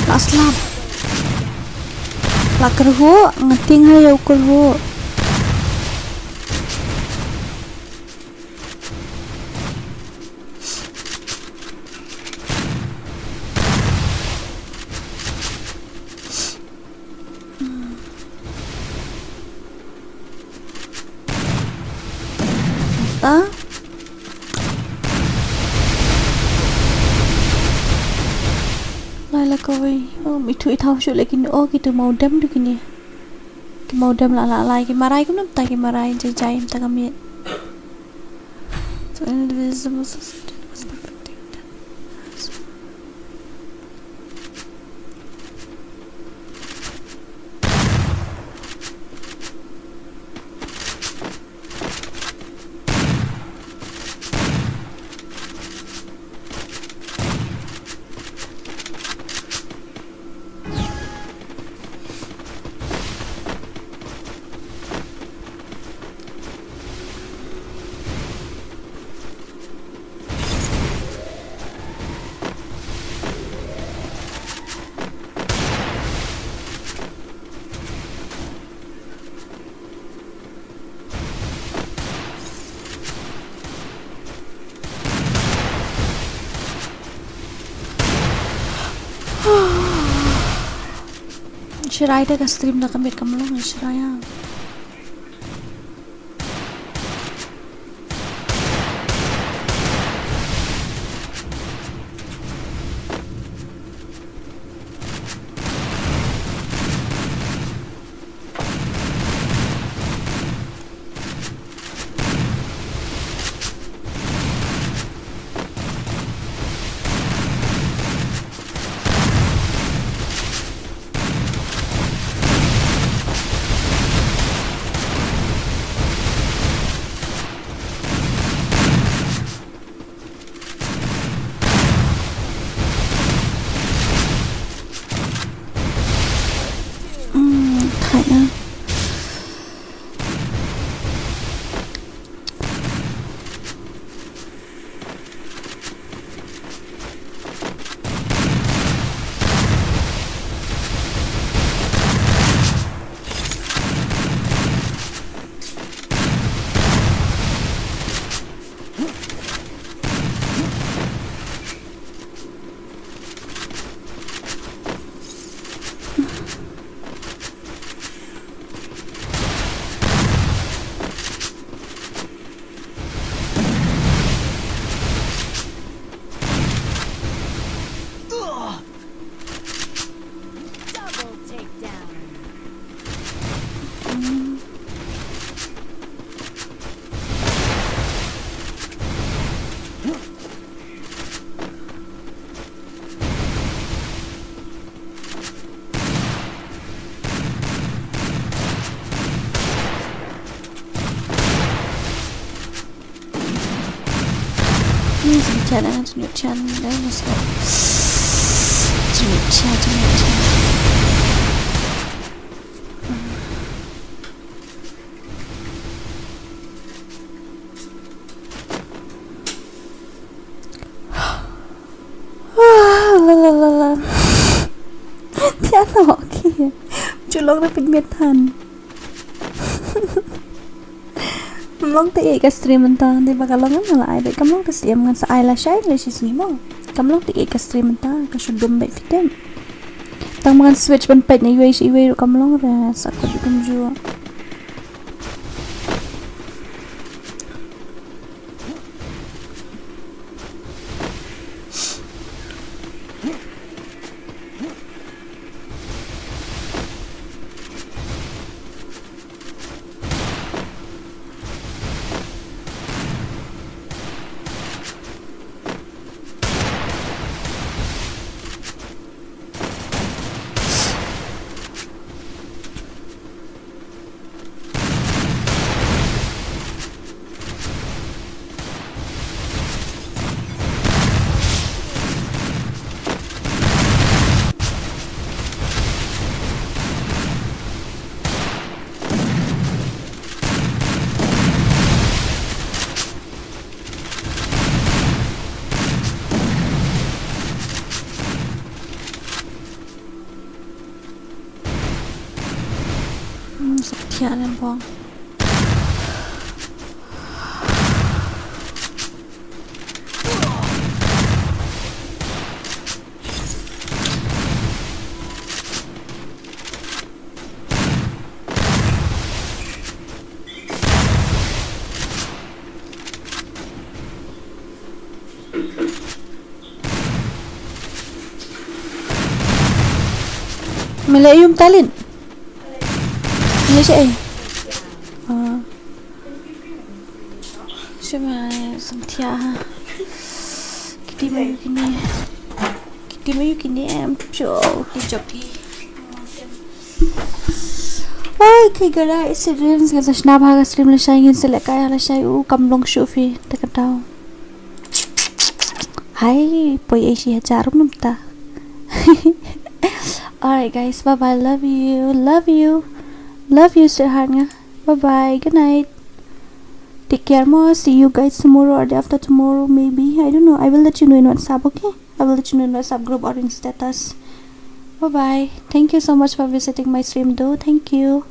La slap. La kyrhuh, nga tieng ha ïa u kyrhuh. Ta. La kawei. Oh, mi tu i thaw shu leki ni. Oh, ki tu mau dem du kini. Ki mau dem la la la ki marai kumno ta ki marai jai jai mynta ka miet. So invisible system was perfect. Shirai da ka stream da ka miet kam long shirai ah. Mm, khaina. Double takedown. Jingchan, jingchan, jingchan. Jingchan, jingchan. La la la la. Piano, okay. Ju long da pynmiat than. Kam long te ïa ka stream mynta, dei ba ka long nga la ai bad kam long te stream ngan sa ai lashai lashai sngi mo. Kam long te ïa ka stream mynta, ka shu dum bad fitting. Tang ba ngan switch ban peit na iwei sha iwei ruh kam long re, sa kut kumjuh. Hmm, sa thiah ne bong. Me leh ïa u Mtalin. Me leh sha ei? Ah. Sha ma Sangthia ha. Kiti ma ïa kine. Kiti ma ïa kine em cho. Kiti jop ki. Okay guys, stream ngan sa shna bha ka stream lashai, ngin sa lehkai lashai, u kam long shuh phi te ka daw. Hai, poi ei shi hajar mynta. Alright guys, bye bye, love you, love you, love you sweetheart nga. Bye bye, good night. Take care mo, see you guys tomorrow or day after tomorrow maybe. I don't know. I will let you know in WhatsApp, okay? I will let you know in WhatsApp group or in status. Bye bye. Thank you so much for visiting my stream though. Thank you.